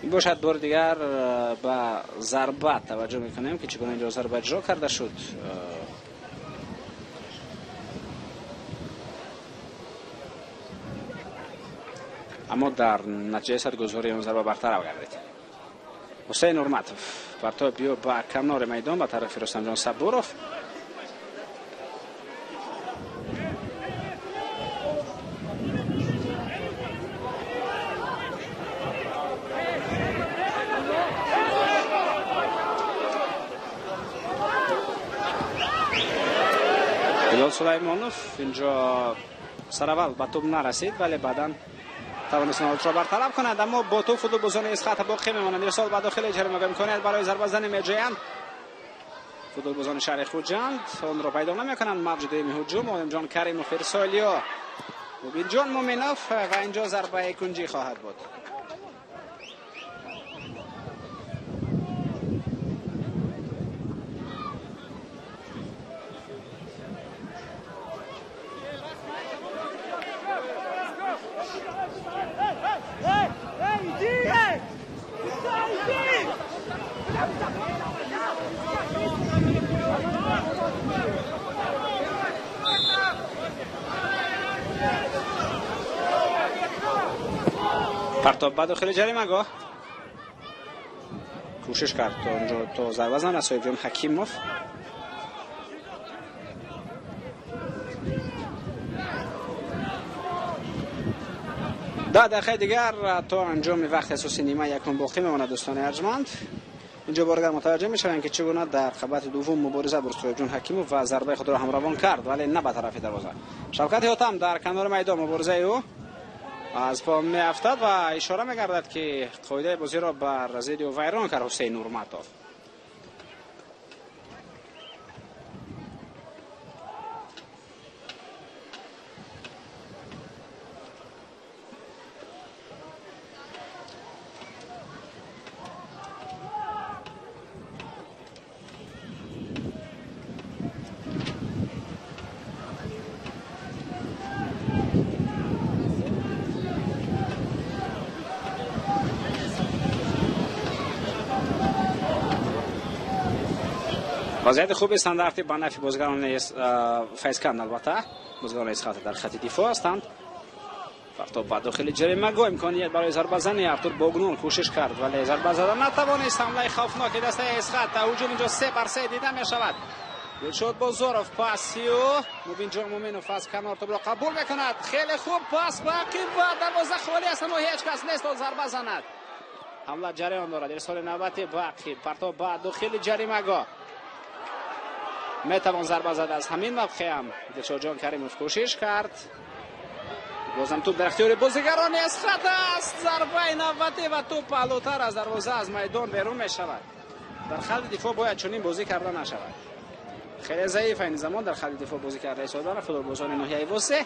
Бошад, бори дигар ба зарба таваҷҷӯҳ мекунем, ки чӣ гуна инҷо зарба иҷро карда шуд. Аммо дар натиҷаи садгузории он зарба бартараф гардид. Ҳусейн Нурматов партоб биё ба канори майдон ба тарафи Рустамҷон Сабуров. Билол Сулаймонов инҷо сараввал ба тӯб нарасид, вале баъдан тавонист ҳолатро бартараф кунад, аммо бо тӯб футболбозони Эсхата боқӣ мемонанд. Ирсол ба дохили ҷаримагоҳ имконият барои зарбазанӣ меҷӯянд. Футболбозони шаҳри Хуҷанд онро пайдо намекунанд. Мавҷи дуюми ҳуҷум Одимҷон Каримов, Ирсолиё, Мубинҷон Муминов ва инҷо зарбаи кунҷӣ хоҳад буд. Партоб ба дохили ҷаримагоҳ кӯшиш кард то онҷо то зарба занад Соҳибҷон Ҳакимов. 10 дақиқаи дигар то анҷоми вақти асосии нимаи якум боқӣ мемонад, дӯстони арҷманд. Инҷо бори дигар мутаваҷҷеҳ мешавем, ки чӣ гуна дар қабати дуввум мубориза бурд Соҳибҷон Ҳакимов ва зарбаи худро ҳам равон кард, вале на ба тарафи дарвоза. Шавкати Ҳотам дар канори майдон муборизаи ӯ аз по меафтад ва ишора мегардад, ки қоидаи бозиро бар зидди ӯ вайрон кард Ҳусейн Нурматов. Вазъияти хуби стандарти ба нафи бозигарони Файзканд, албатта бозигарони Эсхата дар хати дифоъ ҳастанд. Партоб ба дохили ҷаримагоҳ, имконият барои зарбазанӣ. Артур Богнун кӯшиш кард, вале зарба зада натавонист. Ҳамлаи хавфноки дастаи Эсхата, ҳуҷум инҷо 3 бар 3 дида мешавад. Дилшод Бозоров, паси ӯ, Мубинҷон Муминов аз канор тӯбро қабул мекунад. Хеле хуб пас ба ақиб ва дарвоза холӣ аст, аммо ҳеҷ кас нест то зарба занад. Ҳамла ҷараён дорад. Ирсоли навбатӣ ба ақиб, партоб ба дохили ҷаримагоҳ. Метавон зарба зад аз ҳамин мавқеам. Дилшодҷон Каримов кӯшиш кард. Бозам тӯб дар ихтиёри бозигарони Эсхата аст. Зарбаи навбатӣ ва тӯб паҳлӯтар аз дарвоза аз майдон берун мешавад. Дар хати дифоъ бояд чунин бозӣ карда нашавад. Хеле заиф айни замон дар хати дифоъ бозӣ карда истодан футболбозони ноҳияи Восеъ.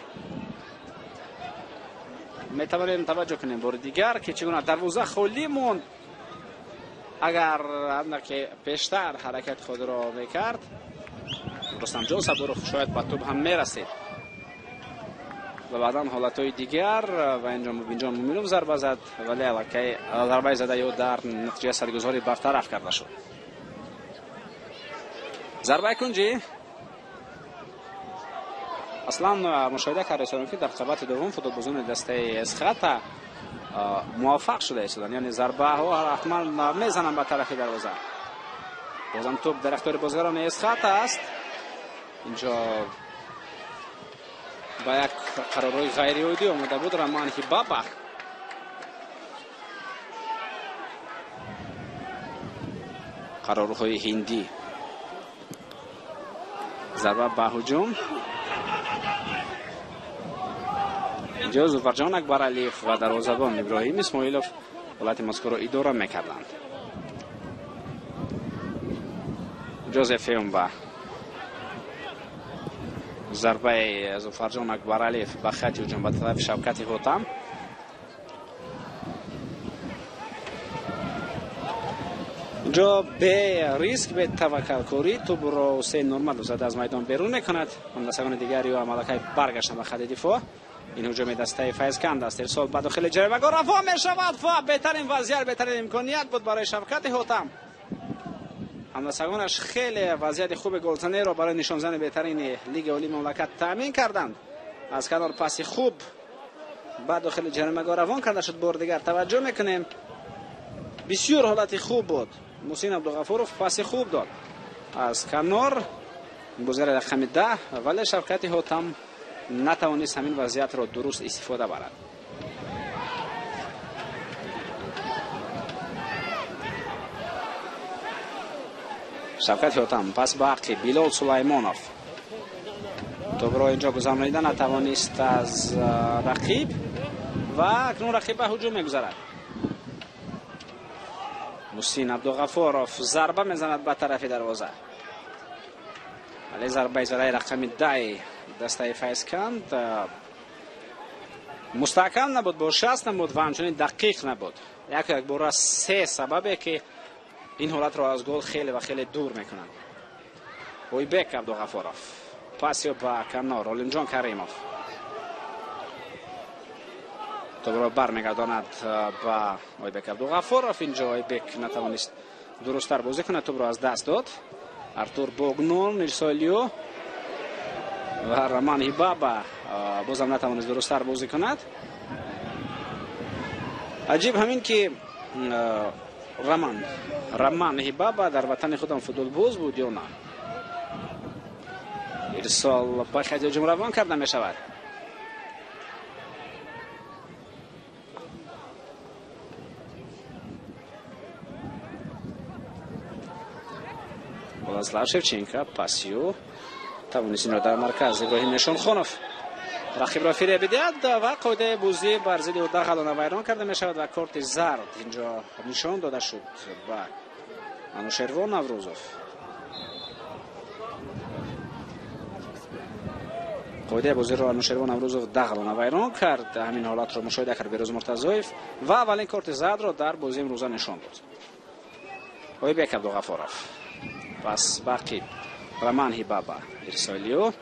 Метавонем таваҷҷӯҳ кунем бори дигар, ки чӣ гуна дарвоза холӣ монд. Агар андаке пештар ҳаракати худро мекард Рустамҷон Сабуров, шояд ба тӯб ҳам мерасид. Ва баъдан ҳолатҳои дигар ва инҷо Мубинҷон Муминов зарба зад, вале аллакай зарбаи задаи ӯ дар натиҷаи садгузорӣ бартараф карда шуд. Зарбаи кунҷӣ. Аслан мушоҳида карда истодем, ки дар қабати дуввум футболбозони дастаи Эсхата муваффақ шуда истоданд, яъне зарбаҳо ҳатман мезананд ба тарафи дарвоза. Бозам тӯб дар ихтиёри бозигарони Эсхата аст. Инҷо ба як қарорҳои ғайриоддӣ омода буд Роман Ҳибаба. Қарорҳои ҳиндӣ. Зарба ба ҳуҷум. Инҷо Зуфарҷон Акбаралиев ва дарвозабон Иброҳим Исмоилов ҳолати мазкурро идора мекарданд. Ҷозеф Юмба Зарбаи Зуфарҷон Акбаралиев ба хати ҳуҷум ба тарафи Шавкати Ҳотам. Инҷо бе риск, бе таваккалкорӣ тӯбро Ҳусейн Нурматов зада аз майдон берун мекунад. Ҳамдастагони дигари ӯ аллакай баргаштанд ба хати дифоъ. Ин ҳуҷуми дастаи Файзканд аст. Ирсол ба дохили ҷаримагоҳ равон мешавад ва беҳтарин вазъият, беҳтарин имконият буд барои Шавкати Ҳотам. Ҳамдастагонаш хеле вазъияти хуби голзаниро барои нишонзани беҳтарини лигаи олии мамлакат таъмин карданд. Аз канор паси хуб ба дохили ҷаримагоҳ равон карда шуд. Бори дигар таваҷҷӯҳ мекунем, бисёр ҳолати хуб буд. Муҳсин Абдуғафуров паси хуб дод аз канор, бозигари рақами 10, вале Шавкати Ҳотам натавонист ҳамин вазъиятро дуруст истифода барад. Шавкати Ҳотам пас ба ҳаққи Билол Сулаймонов. Тӯбро инҷо гузаронида натавонист аз рақиб ва акнун рақиб ба ҳуҷум мегузарад. Муҳсин Абдуғафуров зарба мезанад ба тарафи дарвоза, вале зарбаи задаи рақами 10 дастаи Файзканд мустаҳкам набуд, бо шаст набуд ва ҳамчунин дақиқ набуд. Яку якбора се сабабе ки ин ҳолатро аз гол хеле ва хеле дур мекунанд. Ойбек Абдуғафуров пасиё ба канор, Олимҷон Каримов тӯбро бармегардонад ба Ойбек Абдуғафуров. Инҷо Ойбек натавонист дурусттар бозӣ кунад, тӯбро аз даст дод. Артур Богнон, Ирсолио ва Роман Ҳибаба бозам натавонист дурусттар бозӣ кунад. Аҷиб ҳамин ки Роман Ҳибаба дар ватани худам футболбоз буд ё на? Ирсол ба хати ҳуҷум равон карда мешавад. Владислав Шевченко пасиё тавонист инро дар марказ Иброҳим Эшонхонов рақибро фиреб бидиҳад ва қоидаи бозӣ бар зидди ӯ дағалона вайрон карда мешавад ва корти зард инҷо нишон дода шуд ба Анушервон Наврӯзов. Қоидаи бозиро Анушервон Наврӯзов дағалона вайрон кард. Ҳамин ҳолатро мушоҳида кард Берӯз Муртазоев ва аввалин корти зардро дар бозии имрӯза нишон дод. Ойбек Абдуғафуров пас бақи Роман Ҳибаба, Ирсолио,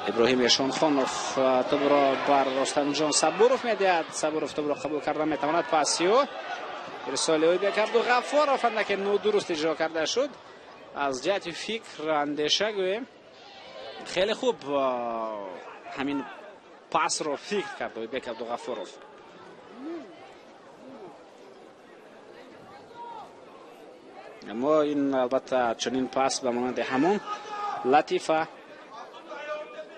Иброҳим Эшонхонов тӯбро бар Ростамҷон Сабуров медиҳад. Сабуров тӯбро қабул карда метавонад. Пасиё Ирсоли Ойбек Абдуғафуров андаке нодуруст иҷро карда шуд. Аз ҷиҳати фикр андеша гӯем хеле хуб ҳамин пасро фикр кард Ойбек Абдуғафуров. Аммо ин албатта чунин пас ба монанди ҳамон латифа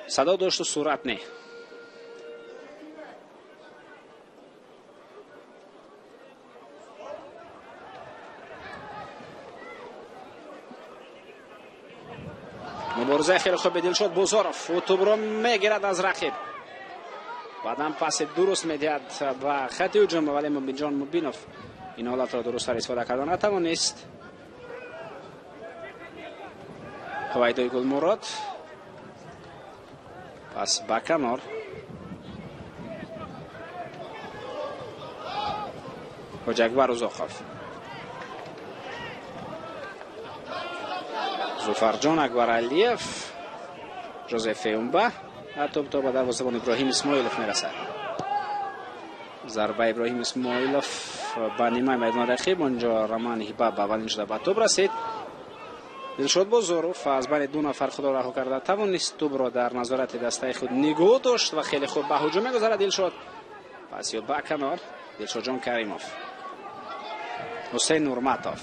садо дошту сурат не. Муборизаи хеле хуби Дилшод Бозоров. Ӯ тӯбро мегирад аз рақиб, баъдан паси дуруст медиҳад ба хати ҳуҷум, вале Мубинҷон Мубинов ин ҳолатро дурусттар истифода карда натавонист. Ҳувайдои Гулмурод пас ба канор. Ҳоҷиакбар Узоқов, Зуфарҷон Акбаралиев, Жозеф Феумба ва тӯб то ба дарвозабон Иброҳим Исмоилов мерасад. Зарба Иброҳим Исмоилов ба нимаи майдони рақиб. Онҷо Роман Ҳибаба аввалин шуда ба тӯб расид. Дилшод Бозоров аз байни ду нафар худро раҳо карда тавонист тӯбро дар назорати дастаи худ нигоҳ дошт ва хеле хуб ба ҳуҷум мегузарад Дилшод. Пас ё ба канор Дилшодҷон Каримов, Ҳусейн Нурматов.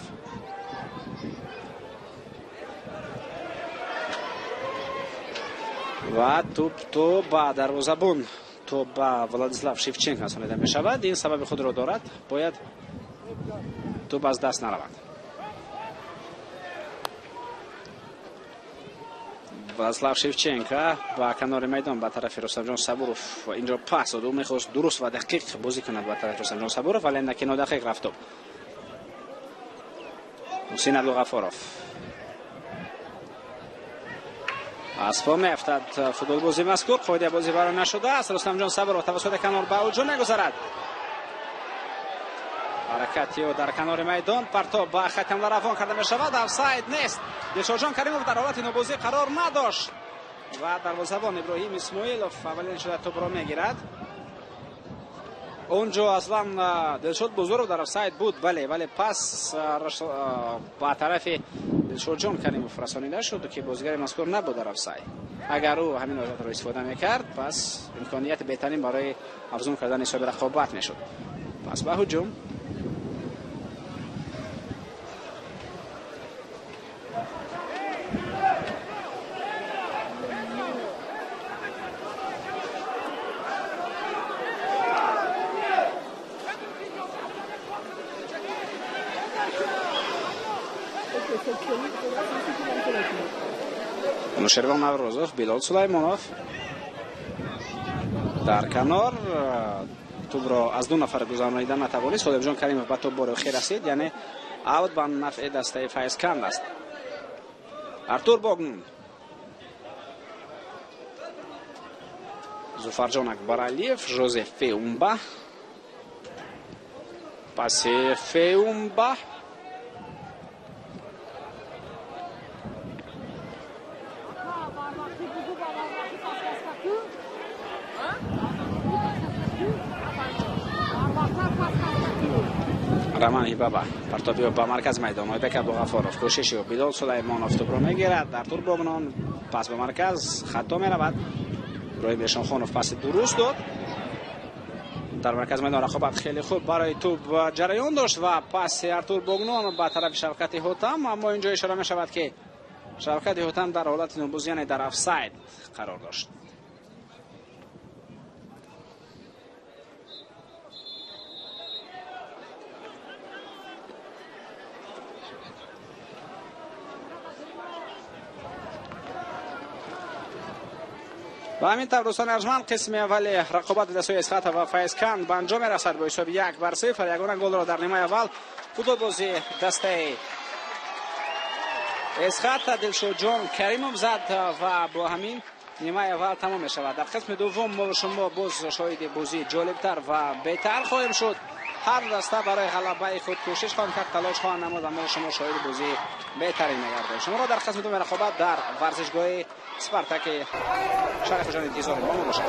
Ва тӯб то ба дарвозабон, то ба Владислав Шевченко расонида мешавад. Ин сабаби худро дорад, бояд тӯб аз даст наравад. Владислав Шевченко ба канори майдон ба тарафи Рустамҷон Сабуров инҷо пас дод. Ӯ мехост дуруст ва дақиқ бозӣ кунад ба тарафи Рустамҷон Сабуров, вале наки нодақиқ рафт тӯб. Муҳсин Абдуғафуров Аз по меафтад футболбози мазкур. Қоидаи бозӣ вайрон нашудааст. Рустамҷон Сабуров тавассути канор ба ҳуҷум мегузарад. Ҳаракати ӯ дар канори майдон, партоб ба хати ҳамла равон карда мешавад. Офсайд нест. Дилшодҷон Каримов дар ҳолати нобозӣ қарор надошт ва дарвозабон Иброҳим Исмоилов аввалин шуда тӯбро мегирад. Онҷо аслан Дилшод Бузуров дар офсайд буд, бале, вале пас ба тарафи Дилшодҷон Каримов расонида шуд, ки бозигари мазкур набуд дар офсайд. Агар ӯ ҳамин вазъиятро истифода мекард, пас имконияти беҳтарин барои афзун кардани ҳисоби рақобат мешуд. Пас ба ҳуҷум. Нушервон Наврӯзов, Билол Сулаймонов дар канор тӯбро аз ду нафар гузаронида натавонист. Солимҷон Каримов ба тӯб бори охир расид, яъне аут ба нафъи дастаи Файзканд аст. Артур Богнун, Зуфарҷон Акбаралиев, Жозеф Феумба, паси Феумба. Роман Ибаба партоби ба марказ майдон. Ойбек Абдуғафоров кӯшиши ӯ, Билол Сулаймонов тӯбро мегирад. Артур Богнон пас ба марказ, хато меравад. Иброҳим Эшонхонов паси дуруст дод. Дар марказ майдон рақобат хеле хуб барои тӯб ҷараён дошт ва паси Артур Богнон ба тарафи Шавкати Ҳотам, аммо инҷо ишора мешавад, ки Шавкати Ҳотам дар ҳолати нобуз, яъне дар офсайд қарор дошт. Ба ҳамин тавр, дӯстони арҷманд, қисми аввали рақобати дастаҳои Эсхата ва Файзканд ба анҷом мерасад бо ҳисоби 1-0. Ягона голро дар нимаи аввал футболбози дастаи Эсхата Дилшодҷон Каримов зад ва бо ҳамин нимаи аввал тамом мешавад. Дар қисми дуввум мо шумо боз шоҳиди бозии ҷолибтар ва беҳтар хоҳем шуд. Ҳар даста барои ғалабаи худ кӯшиш хоҳанд кард, талош хоҳанд намуд ва мо шумо шоҳиди бозии беҳтарин мегардем. Шуморо дар қисми дуввуми рақобат дар варзишгоҳи Спартаки шаҳри Хуҷанд интизорем. Бо мо бошед.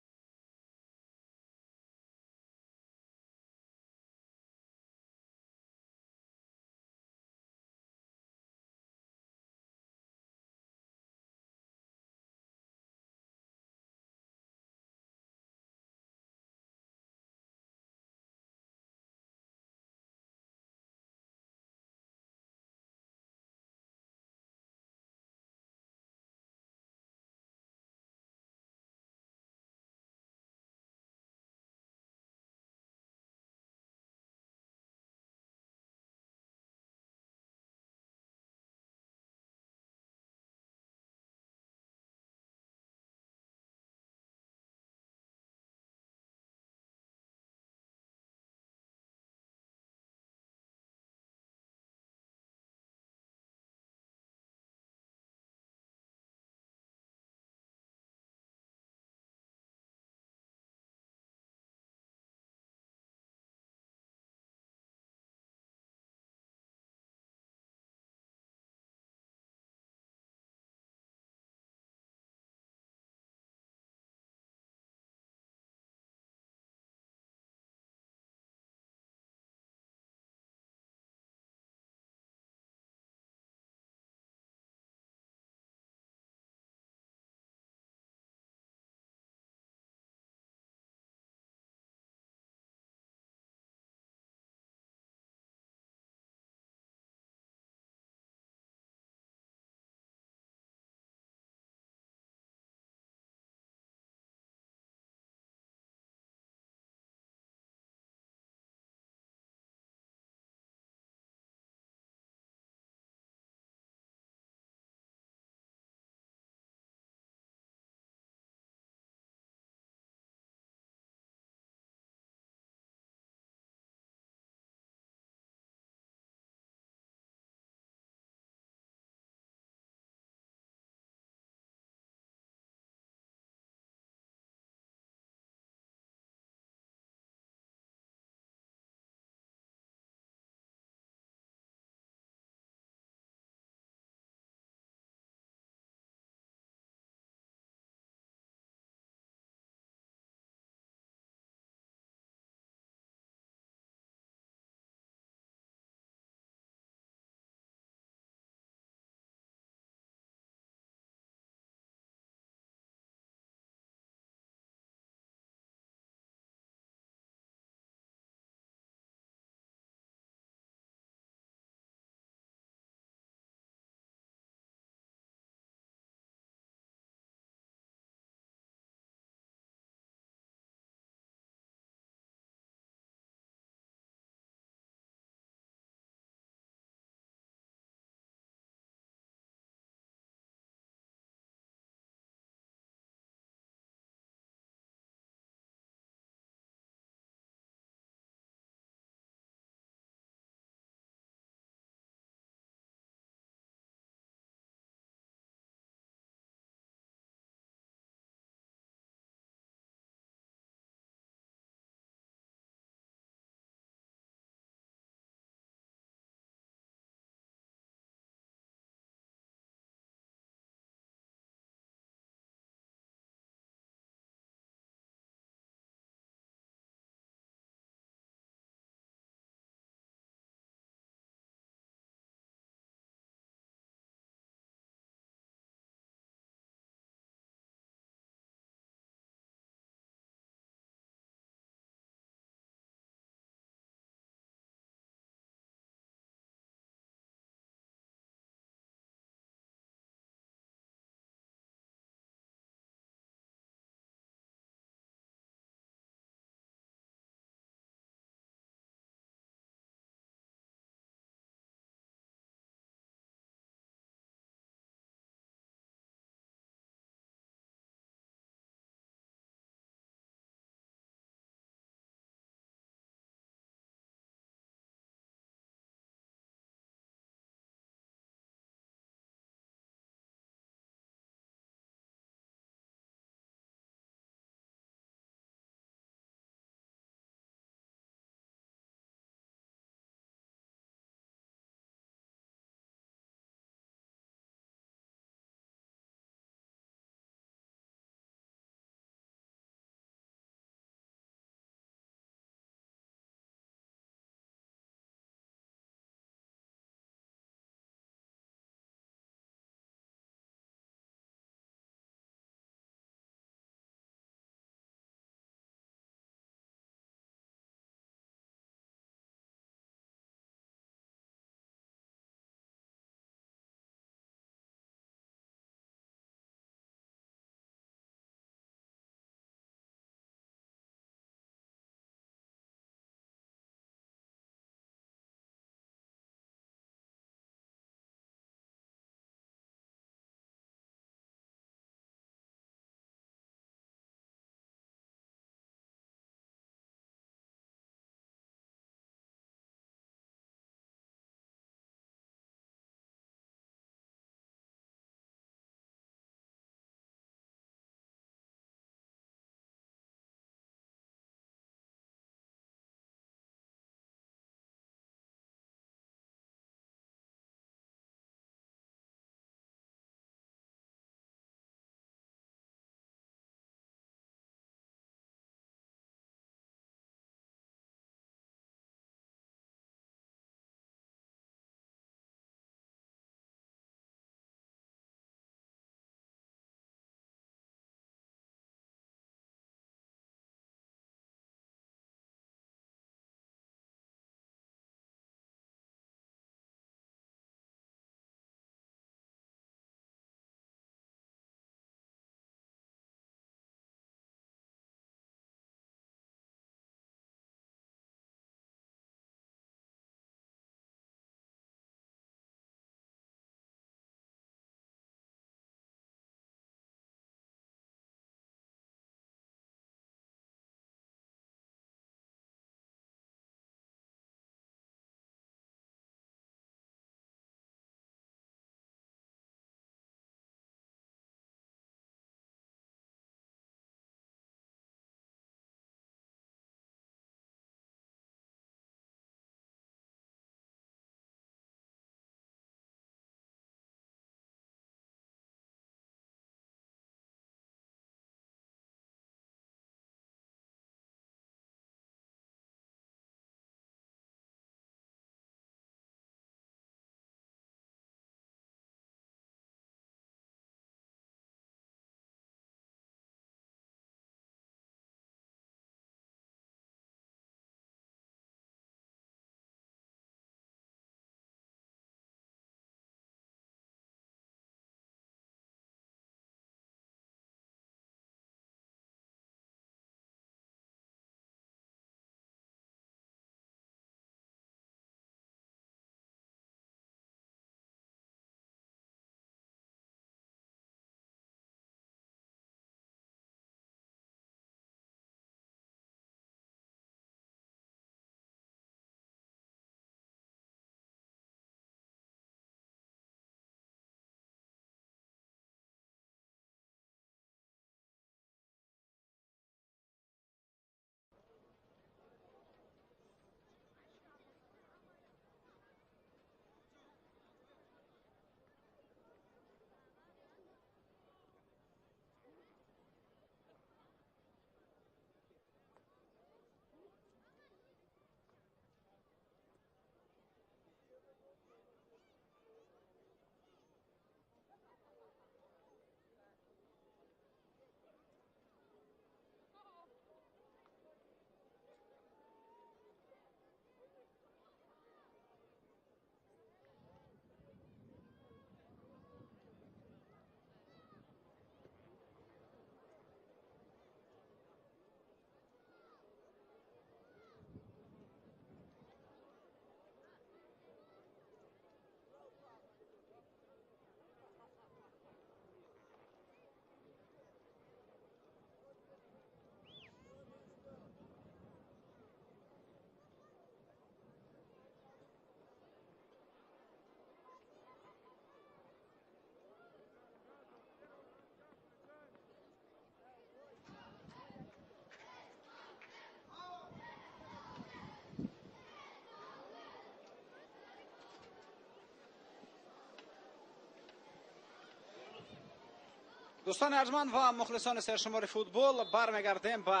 Дӯстони арҷманд ва мухлисони сершумори футбол, бармегардем ба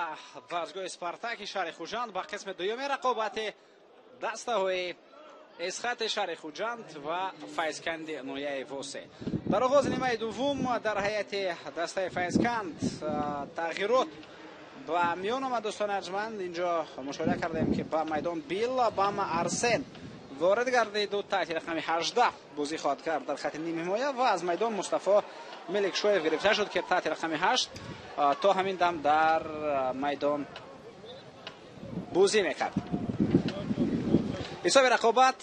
варзишгоҳи Спартаки шаҳри Хуҷанд ба қисми дуюми рақобати дастаҳои Эсхати шаҳри Хуҷанд ва Файзканди ноҳияи Восе. Дар оғози нимаи дуввум дар ҳайати дастаи Файзканд тағйирот ба миён омад. Дӯстони арҷманд, инҷо мушоҳида кардем, ки ба майдон Бил Обама Арсен ворид гардид. Ӯ таҳти рақами 18 бозӣ хоҳад кард дар хати ними ҳимоя ва аз майдон Мустафо Меликшоев гирифта шуд, ки таҳти рақами 8 то ҳамин дам дар майдон бозӣ мекард. Ҳисоби рақобат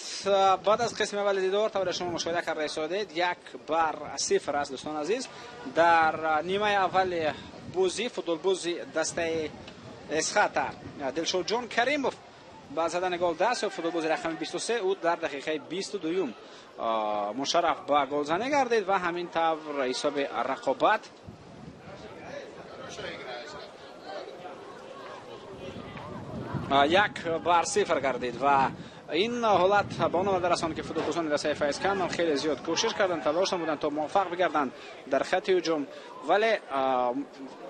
баъд аз қисми аввали дидор, тавре шумо мушоҳида карда истодед, 1-0 аст. Дӯстони азиз, дар нимаи аввали бозӣ футболбози дастаи Эсхата Дилшодҷон Каримов ба задани гол даст ёфт. Футболбози рақами 23 ӯ дар дақиқаи 22 мушарраф ба голзанӣ гардид ва ҳамин тавр ҳисоби рақобат 1-0 гардид ва ин ҳолат ба он омада расонд, ки футболбозони дастаи Файзканд хеле зиёд кӯшиш карданд, талош намуданд то муваффақ бигарданд дар хати ҳуҷум, вале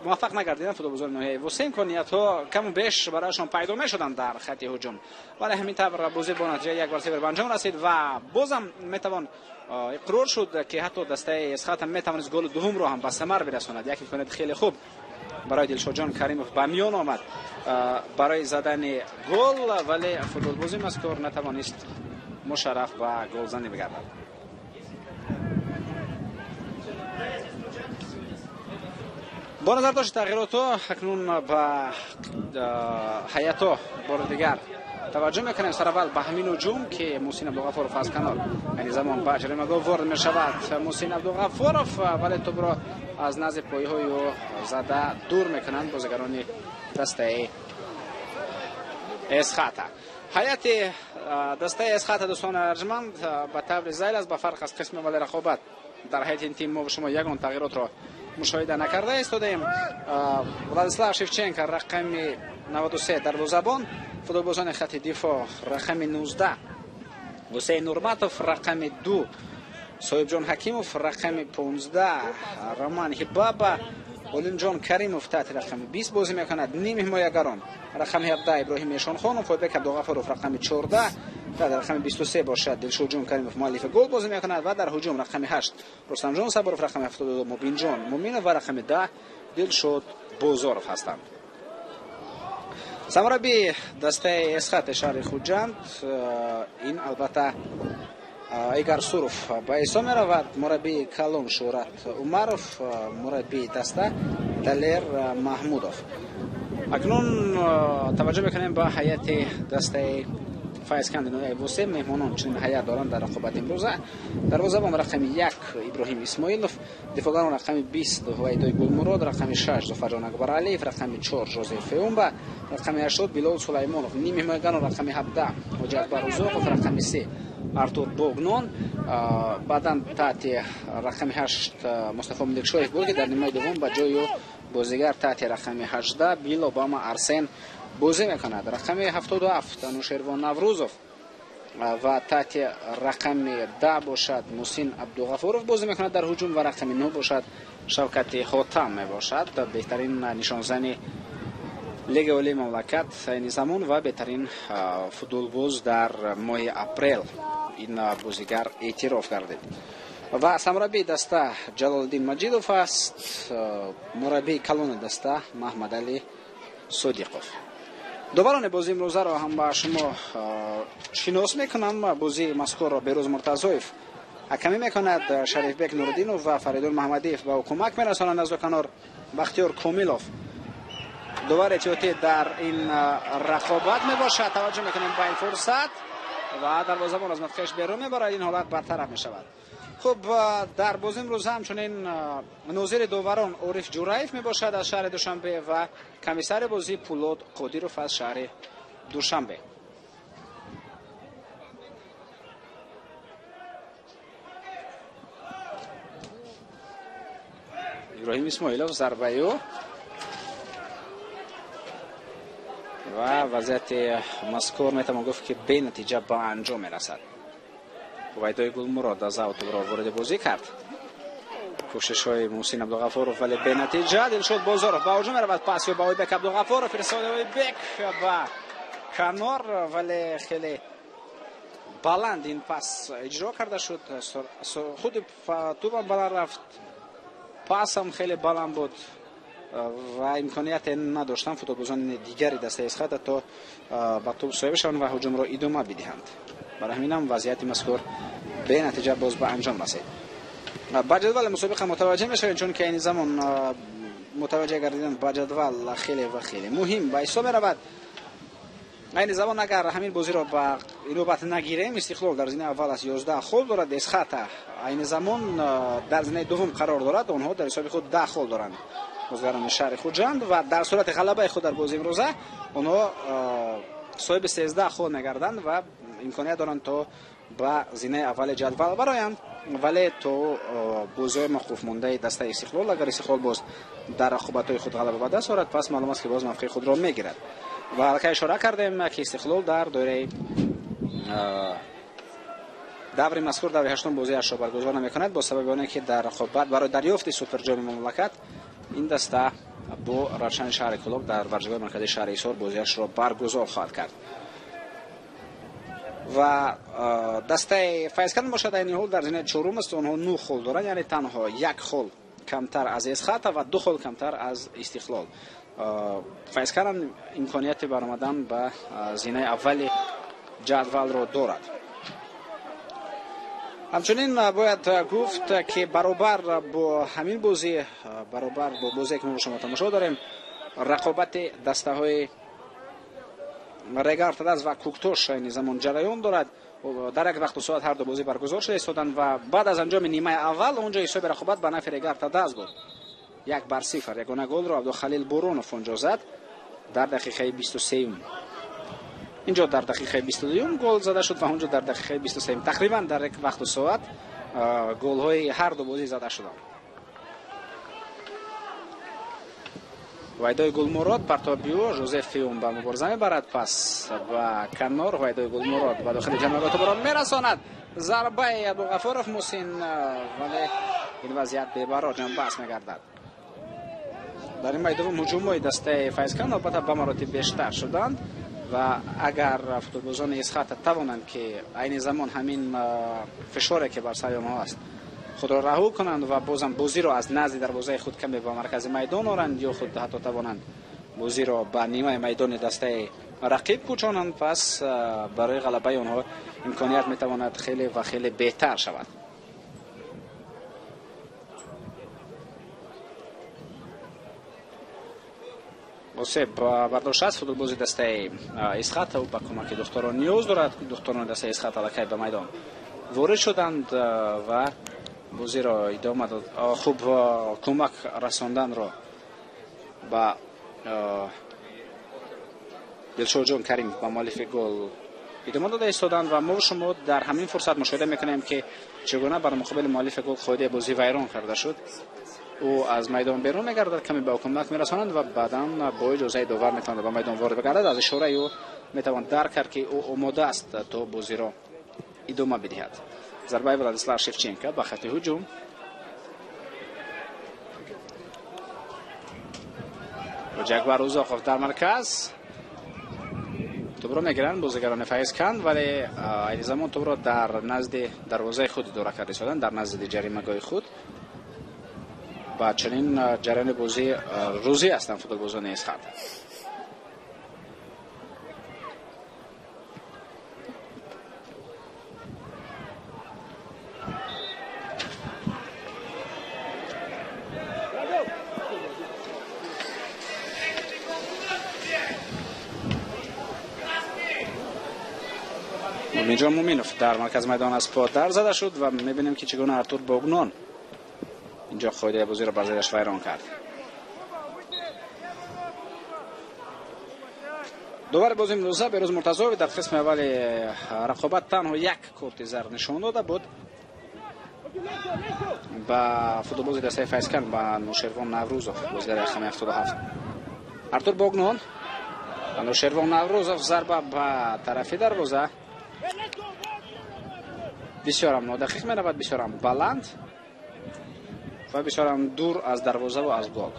муваффақ нагардиданд. Футболбозони ноҳияи Восе имкониятҳо каму беш барояшон пайдо мешуданд дар хати ҳуҷум, вале ҳамин тавр бозӣ бо натиҷаи 1-0 ба анҷом расид ва бозам метавон иқрор шуд, ки ҳатто дастаи Эсхата метавонист голи дуввумро ҳам ба самар бирасонад. Як имконияти хеле хуб барои Дилшодҷон Каримов ба миён омад барои задани гол, вале футболбози мазкур натавонист мушарраф ба голзанӣ бигардад. Бо назардошти тағйиротҳо акнун ба ҳайатҳо бори дигар таваҷҷӯҳ мекунем. Сараввал ба ҳамин ҳуҷум, ки Муҳсин Абдуғаффоров аз канор айни замон ба ҷаримагоҳ ворид мешавад. Муҳсин Абдуғаффоров, вале тӯбро аз назди пойҳои ӯ зада дур мекунанд бозигарони дастаи Эсхата. Ҳайати дастаи Эсхата, дӯстони арҷманд, ба таври зайл аст. Ба фарқ аз қисми аввали рақобат дар ҳайати ин тим мо шумо ягон тағйиротро мушоҳида накарда истодаем. Владислав Шевченко рақами 93 дарвозабон, футболбозони хати дифоъ рақами 19 Ҳусейн Нурматов, рақами 2 Соҳибҷон Ҳакимов, рақами 15 Роман Ҳибаба, Олимҷон Каримов таҳти рақами 20 бозӣ мекунад. Ним ҳимоягарон рақами 17 Иброҳим Эшонхонов, Ойбек Абдуғаффоров рақами 14, дар рақами 23 бошад Дилшодҷон Каримов муаллифи гол бозӣ мекунад ва дар ҳуҷум рақами 8 Рустамҷон Сабуров, рақами 72 Мубинҷон Муминов ва рақами 10 Дилшод Бозоров ҳастанд. Сармураббии дастаи Эсхати шаҳри Хуҷанд ин албатта Игар Суров ба ҳисоб меравад. Мураббии калон Шӯҳрат Умаров, мураббии даста Далер Маҳмудов. Акнун таваҷҷӯҳ мекунем ба ҳайати дастаи Файзканди ноҳияи Восе. Меҳмонон чунин ҳайат доранд дар рақобати имрӯза. Дарвозабон рақами 1 Иброҳим Исмоилов, дифоъгарон рақами 20 Ҳувайдои Гулмурод, рақами 6 Зуфарҷон Акбаралиев, рақами 4 Жозеф Феумба, рақами 80 Билол Сулаймонов, ним ҳимоягарон рақами 17 Ҳоҷи Акбар Узоқов, рақами 3 Артур Богнон, баъдан таҳти рақами 8 Мустафо Меликшоев буд, ки дар нимаи дуввум ба ҷои ӯ бозигар таҳти рақами 18 Бил Обама Арсен бозӣ мекунад. Рақами 77 Анушервон Наврӯзов ва таҳти рақами 10 бошад Муҳсин Абдуғаффоров бозӣ мекунад дар ҳуҷум ва рақами 9 бошад Шавкати Хотам мебошад, беҳтарин нишонзани Лигаи олии мамлакат айни замон ва беҳтарин футболбоз дар моҳи апрел ин бозигар эътироф гардид. Ва сармураббии даста Ҷалолиддин Маҷидов аст, мураббии калони даста Маҳмадалӣ Содиқов. Доварони бозии имрӯзаро ҳам ба шумо шинос мекунам. Бозии мазкурро Берӯз Муртазоев ҳакамӣ мекунад, Шарифбек Нуриддинов ва Фаридун Маҳмадиев ба ӯ кӯмак мерасонанд. Аз ду канор Бахтиёр Комилов довари эҳтиётӣ дар ин рақобат мебошад. Таваҷҷӯҳ мекунем ба ин фурсат ва дарвозабон аз мавқеаш берун мебарад. Ин ҳолат бартараф мешавад. Хуб, дар бозии имрӯза ҳамчунин нозири доварон Ориф Ҷураев мебошад аз шаҳри Душанбе ва комиссари бозӣ Пулод Қодиров аз шаҳри Душанбе. Иброҳим Исмоилов зарбаи ӯ ва вазъияти мазкур метавон гуфт, ки бенатиҷа ба анҷом мерасад. Ҳувайдои Гулмурод аз аут ӯро вориди бозӣ кард. Кӯшишҳои Муҳсин Абдуғафуров, вале бенатиҷа. Дилшод Бозоров ба ҳуҷум меравад, пас ба Ойбек Абдуғафуров фирсоди Ойбек ба канор, вале хеле баланд ин пас иҷро карда шуд. Худи тӯбам баланд рафт, пасам хеле баланд буд ва имконияте надоштанд футболбозони дигари дастаи Эсхата то ба тӯб соҳиб шаванд ва ҳуҷумро идома бидиҳанд. Барои ҳаминам вазъияти мазкур бенатиҷа боз ба анҷом расид. Ба ҷадвали мусобиқа мутаваҷҷеҳ мешавем, чунки айни замон мутаваҷҷеҳ гардидан ба ҷадвал хеле ва хеле муҳим ба ҳисоб меравад. Айни замон агар ҳамин бозиро ба инобат нагирем, Истиқлол дар зинаи аввал аст, 11 хол дорад. Эсхата айни замон дар зинаи дуввум қарор дорад, онҳо дар ҳисоби худ 10 хол доранд, бозигарони шаҳри Хуҷанд, ва дар сурати ғалабаи худ дар бозии имрӯза онҳо соҳиби 13 хол мегарданд ва имконият доранд то ба зинаи аввали ҷадвал бароянд. Вале то бозиҳои мавқуф мондаи дастаи Истиқлол, агар Истиқлол боз дар рақобатҳои худ ғалаба ба даст орад, пас маълум аст ки боз мавқеи худро мегирад. Ва аллакай ишора кардем ки Истиқлол дар доираи даври мазкур, даври ҳаштум, бозиашро баргузор намекунад бо сабаби оне ки дар рақобат барои дарёфти суперҷоми мамлакат ин даста бо Равшани шаҳри Кӯлоб дар варзишгоҳи марказии шаҳри Ҳисор бозиашро баргузор хоҳад кард. Ва дастаи Файзканд бошад айни ҳол дар зинаи чорум аст, онҳо 9 хол доранд, яъне танҳо 1 хол камтар аз Эсхата ва 2 хол камтар аз Истиқлол. Файзканд ҳам имконияти баромадан ба зинаи аввали ҷадвалро дорад. Ҳамчунин бояд гуфт ки баробар бо ҳамин бозӣ, баробар бо бозие ки мо шумо тамошо дорем, рақобати дастаҳои Регар Тадаз ва Куктош айни замон ҷараён дорад. Дар як вақту соат ҳар ду бозӣ баргузор шуда истоданд ва баъд аз анҷоми нимаи аввал онҷо ҳисоби рақобат ба нафъи Регар Тадаз буд, 1-0. Ягона голро Абдухалил Буронов онҷо зад дар дақиқаи 23-юм. Инҷо дар дақиқаи 22-юм гол зада шуд ва онҷо дар дақиқаи 23-юм. Тақрибан дар як вақту соат голҳои ҳар ду бозӣ зада шуданд. Вайдои Гулмурод партобиё Жозеф Фиум ба мубориза мебарад, пас ба канор Вайдои Гулмурод ба дохили ҷамъият тӯбро мерасонад. Зарбаи Абдуғафуров Муҳсин, вале ин вазъият бебаро ҷанбаст мегардад. Дар нимаи дуввум ҳуҷумҳои дастаи Файзканд албатта ба маротиб бештар шуданд ва агар футболбозони Эсхата тавонанд ки айни замон ҳамин фишоре ки бар сари онҳо аст худро раҳо кунанд ва бозам бозиро аз назди дарвозаи худ каме ба маркази майдон оранд ё худ ҳатто тавонанд бозиро ба нимаи майдони дастаи рақиб кӯчонанд, пас барои ғалабаи онҳо имконият метавонад хеле ва хеле беҳтар шавад. Осеб бардоштааст футболбози дастаи Эсхата, ӯ ба кӯмаки духтарон ниёз дорад. Духтарони дастаи Эсхата аллакай ба майдон ворид шуданд ва бозиро идома дод. Хуб кӯмак расонданро ба Дилшодҷон Каримов ба муаллифи гол идома дода истоданд ва мо шумо дар ҳамин фурсат мушоҳида мекунем ки чӣ гуна бар муқобили муаллифи гол қоидаи бозӣ вайрон карда шуд. Ӯ аз майдон берун мегардад, каме ба ӯ кӯмак мерасонанд ва баъдан бо иҷозаи довар метавонад ба майдон ворид бигардад. Аз ишораи ӯ метавон дарк кард ки ӯ омода аст то бозиро идома бидиҳад. Зарбаи Владислав Шевченко ба хати ҳуҷум. Ҷакбар Узоқов дар марказ тӯбро мегиранд бозигарони Файзканд, вале айни замон тӯбро дар назди дарвозаи худ идора карда истоданд, дар назди ҷаримагоҳи худ. Ба чунин ҷараёни бозӣ рӯзӣ ҳастанд футболбозони Эсхата. Муминҷон Муминов дар маркази майдон аз по дар зада шуд ва мебинем ки чӣ гуна Артур Богнон инҷо қоидаи бозиро бар зиддаш вайрон кард. Довари бози имрӯза Берӯз Муртазоев дар қисми аввали рақобат танҳо як корти зард нишон дода буд ба футболбози дастаи Файзканд, ба Нушервон Наврӯзов, бозигари рақами 77. Артур Богнон, Нушервон Наврӯзов, зарба ба тарафи дарвоза. Бисёрам нодақиқ меравад, бисёрам баланд. ва бисёр ҳам дур аз дарвоза ва аз гол.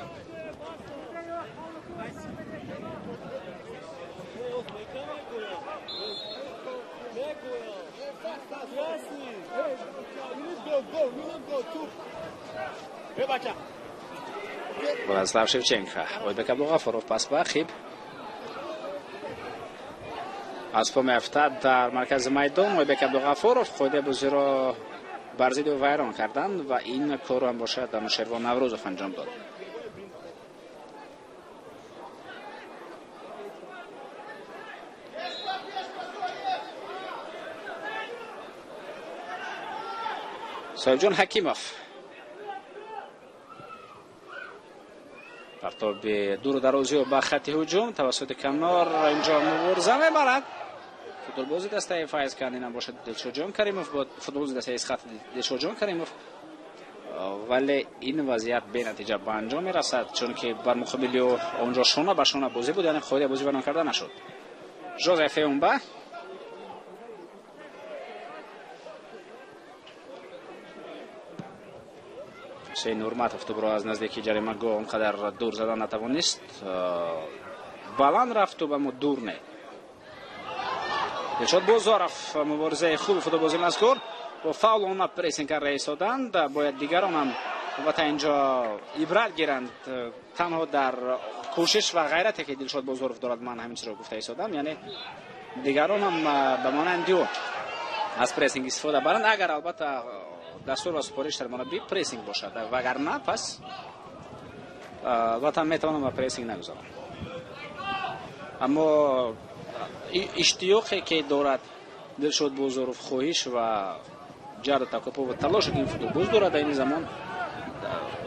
Владислав Шевченко, Ойбек Абдуғафуров пас ба Хиб. Аз по меафтад дар маркази майдон Ойбек Абдуғафуров, қоидаи бозиро бар зидди ӯ вайрон карданд ва ин корро ҳам бошад Анушервон Наврӯзов анҷом дод. Соҳибҷон Ҳакимов партоби дуру дарозиро ба хати ҳуҷум тавассути канор инҷо мубориза мебарад. Футболбози дастаи Файзканд инам бошад Дилшодҷон Каримов, бо футболбози дастаи Исхат Дилшодҷон Каримов, вале ин вазъият бенатиҷа ба анҷом мерасад, чунки бар муқобили ӯ онҷо шона ба шона бозӣ буд, яъне қоидаи бозӣ вайрон карда нашуд. Жозеф Эумба Ҳусейн Нурматов тӯбро аз наздики ҷаримагоҳ он қадар дур задан натавонист, баланд рафт тӯб, аммо дур не. Дилшод Бозоров муборизаи хуби футболбози мазкур бо фаул омад прессинг карда истоданд. Бояд дигарон ҳам албатта инҷо ибрат гиранд. Танҳо дар кӯшиш ва ғайрате ки Дилшод Бозоров дорад, ман ҳамин чизро гуфта истодам, яъне дигарон ҳам ба монанди ӯ аз прессинг истифода баранд, агар албатта дастур ва супориш дар мураббӣ прессинг бошад, вагарна пас албатта метавонам ба прессинг нагузорам. Аммо иштиёқе ки дорад Дилшод Бозоров, хоҳиш ва ҷарду такопо ва талоше ки ин футболбоз дорад, дар ин замон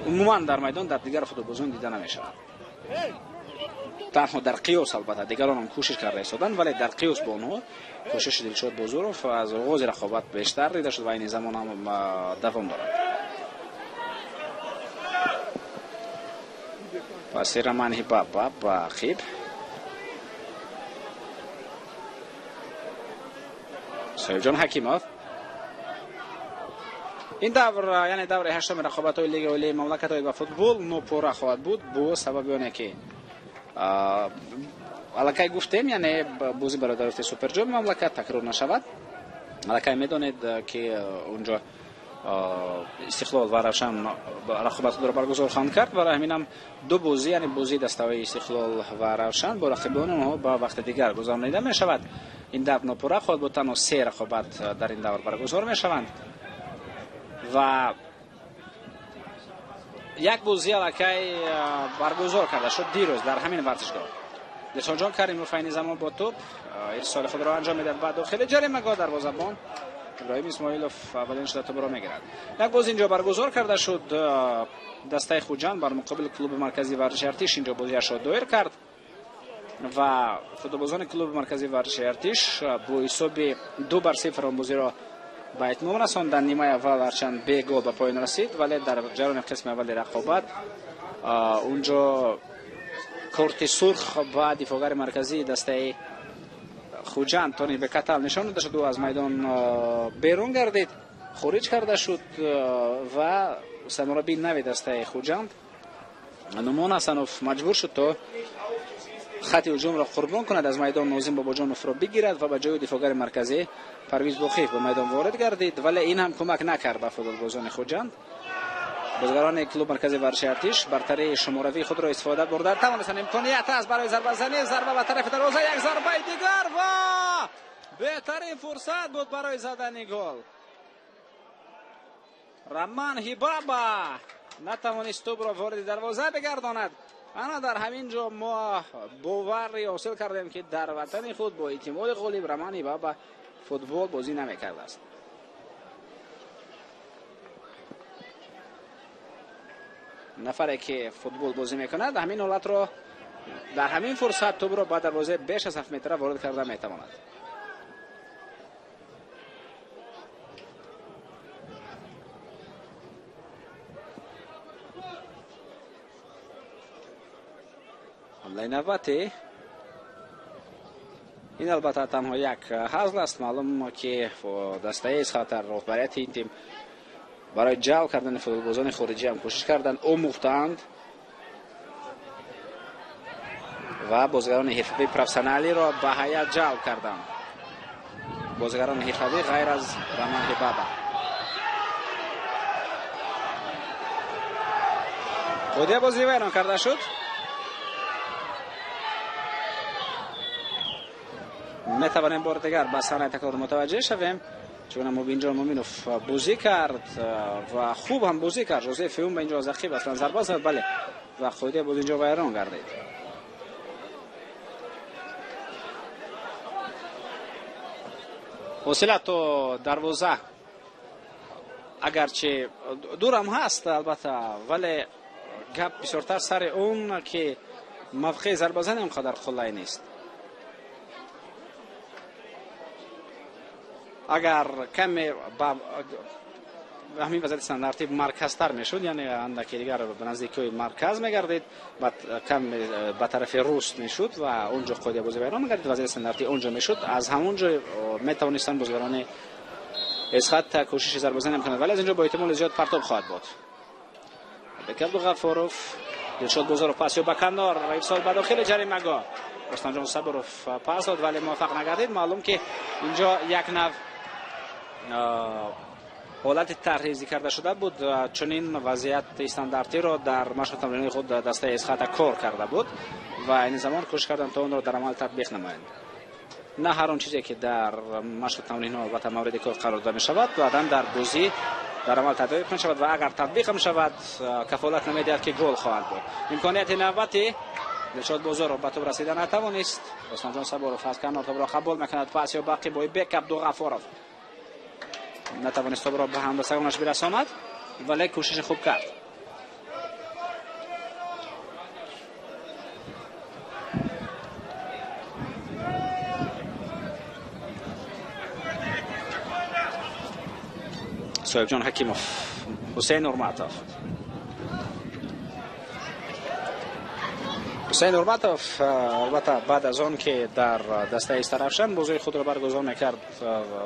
умуман дар майдон дар дигар футболбозон дида намешавад. Танҳо дар қиёс, албатта дигарон ҳам кӯшиш карда истоданд, вале дар қиёс бо онҳо кӯшиши Дилшод Бозоров аз оғози рақобат бештар дида шуд ва ин замон ҳам давом дорад. Паси Роман Ҳибаба ба Хиб. Соҳибҷон Ҳакимов. Ин давр, яъне даври ҳаштуми рақобатҳои Лигаи Олии мамлакатҳои ба футбол нопурра хоҳад буд бо сабаби оне ки аллакай гуфтем, яъне бозӣ барои дарёфти суперҷоми мамлакат такрор нашавад. Аллакай медонед ки онҷо Истиқлол ва Равшан рақобат худро баргузор хоҳанд кард. Барои ҳамин ҳам ду бозӣ, яъне бозии дастаҳои Истиқлол ва Равшан бо рақибони онҳо ба вақти дигар гузаронида мешавад. Ин давр нопурра хоҳад буд, танҳо се рақобат дар ин давр баргузор мешаванд ва як бозӣ аллакай баргузор карда шуд дирӯз дар ҳамин варзишгоҳ. Дилшодҷон Каримов айни замон бо тӯб ирсоли худро анҷом медиҳад ба дохили ҷаримагоҳ. Дарвозабон Иброҳим Исмоилов аввалин шуда тӯбро мегирад. Як боз инҷо баргузор карда шуд. Дастаи Хуҷанд бар муқобили клуби марказии варзиши Артиш инҷо бозиашро доир кард ва футболбозони клуби марказии варзиши Артиш бо ҳисоби 2-0 он бозиро ба итмом расонданд. Нимаи аввал ҳарчанд бе гол ба поён расид, вале дар ҷараёни қисми аввали рақобат унҷо корти сурх ба дифоъгари марказии дастаи Хуҷанд Тони Бекатал нишон дода шуд. Ӯ аз майдон берун гардид, хориҷ карда шуд ва сармураббии нави дастаи Хуҷанд Нумон Ҳасанов маҷбур шуд то хати ҳуҷумро қурбон кунад, аз майдон Нозим Бобоҷоновро бигирад ва ба ҷои дифоъгари марказӣ Парвиз Боқиев ба майдон ворид гардид, вале ин ҳам кӯмак накард ба футболбозони Хуҷанд. Бозигарони клуб маркази варзиши Артиш бартарии шуморавии худро истифода бурда тавонистанд. Имконият аст барои зарбазанӣ, зарба ба тарафи дарвоза, як зарбаи дигар ва беҳтарин фурсат буд барои задани гол. Роман Ҳибаба натавонист тӯбро вориди дарвоза бигардонад. Ана дар ҳамин ҷо мо боварӣ ҳосил кардем ки дар ватани худ бо эҳтимоли ғолиб Роман Ҳибаба футбол бозӣ намекардааст. Нафаре ки футбол бозӣ мекунад ҳамин ҳолатро дар ҳамин фурсат тӯбро ба дарвозаи беш аз 7 метра ворид карда метавонад. ҳамлаи навбатӣ ин албатта танҳо як ҳазл аст. Маълум ки дастаи Исхатар роҳбарияти ин тим Барои ҷалб кардани футболбозони хориҷӣ ҳам кӯшиш карданд, омӯхтанд ва бозигарони ҳирфавии профессионалиро ба ҳайат ҷалб карданд. Бозигарони ҳирфавӣ ғайр аз Роман Ҳибаба. Қоидия бозӣ вайрон карда шуд. Метавонем бори дигар ба саҳнаи такрор мутаваҷҷеҳ шавем. Чун Мубинҷон Муминов бозӣ кард ва хуб ҳам бозӣ кард. Жозе Феумба инҷо аз ақиб аслан зарба зад, бале, ва қоидия боз инҷо вайрон гардид. Фосила то дарвоза агарчи дурам ҳаст, албатта, вале гап бисёртар сари он ки мавқеи зарбазани он қадар қулай нест. Агар каме ба ҳамин вазъияти стандартӣ марказтар мешуд, яъне андаке дигар ба наздикиҳои марказ мегардид, баъд каме ба тарафи рост мешуд ва он ҷо қоидаи бозӣ вайрон мегардид, вазъияти стандартӣ он ҷо мешуд, аз ҳамон ҷо метавонистанд бозигарони Эсхат кӯшиши зарбазанӣ кунанд, вале аз ин ҷо бо эҳтимоли зиёд партоб хоҳад буд. Бек Абдуғафуров, Дилшод Бозоров пас ё ба канор, ирсол ба дохили ҷаримагоҳ. Рустамҷон Сабуров пас дод, вале муваффақ нагардид. Маълум ки инҷо як нав ҳолати тарҳрезӣ карда шуда буд. Чунин вазъияти стандартиро дар машқу тамрини худ дастаи Эсхата кор карда буд ва айни замон кӯшиш карданд то онро дар амал татбиқ намоянд. На ҳар он чизе ки дар машқу тамринҳо албатта мавриди кор қарор дода мешавад, баъдан дар бозӣ дар амал татбиқ мешавад ва агар татбиқ ҳам шавад, кафолат намедиҳад ки гол хоҳад буд. Имконияти навбати Дилшод Бозоров ба тӯб расида натавонист. Рустамҷон Сабуров аз канор тӯбро қабул мекунад, пас ё бақи бо Бек Абдуғафуров натавонист тӯбро ба ҳамдастагонаш бирасонад, вале кӯшиши хуб кард. Соҳибҷон Ҳакимов, Ҳусейн Нурматов. Ҳусейн Нурматов албатта баъд аз он ки дар дастаи Истаравшан бозии худро баргузор мекард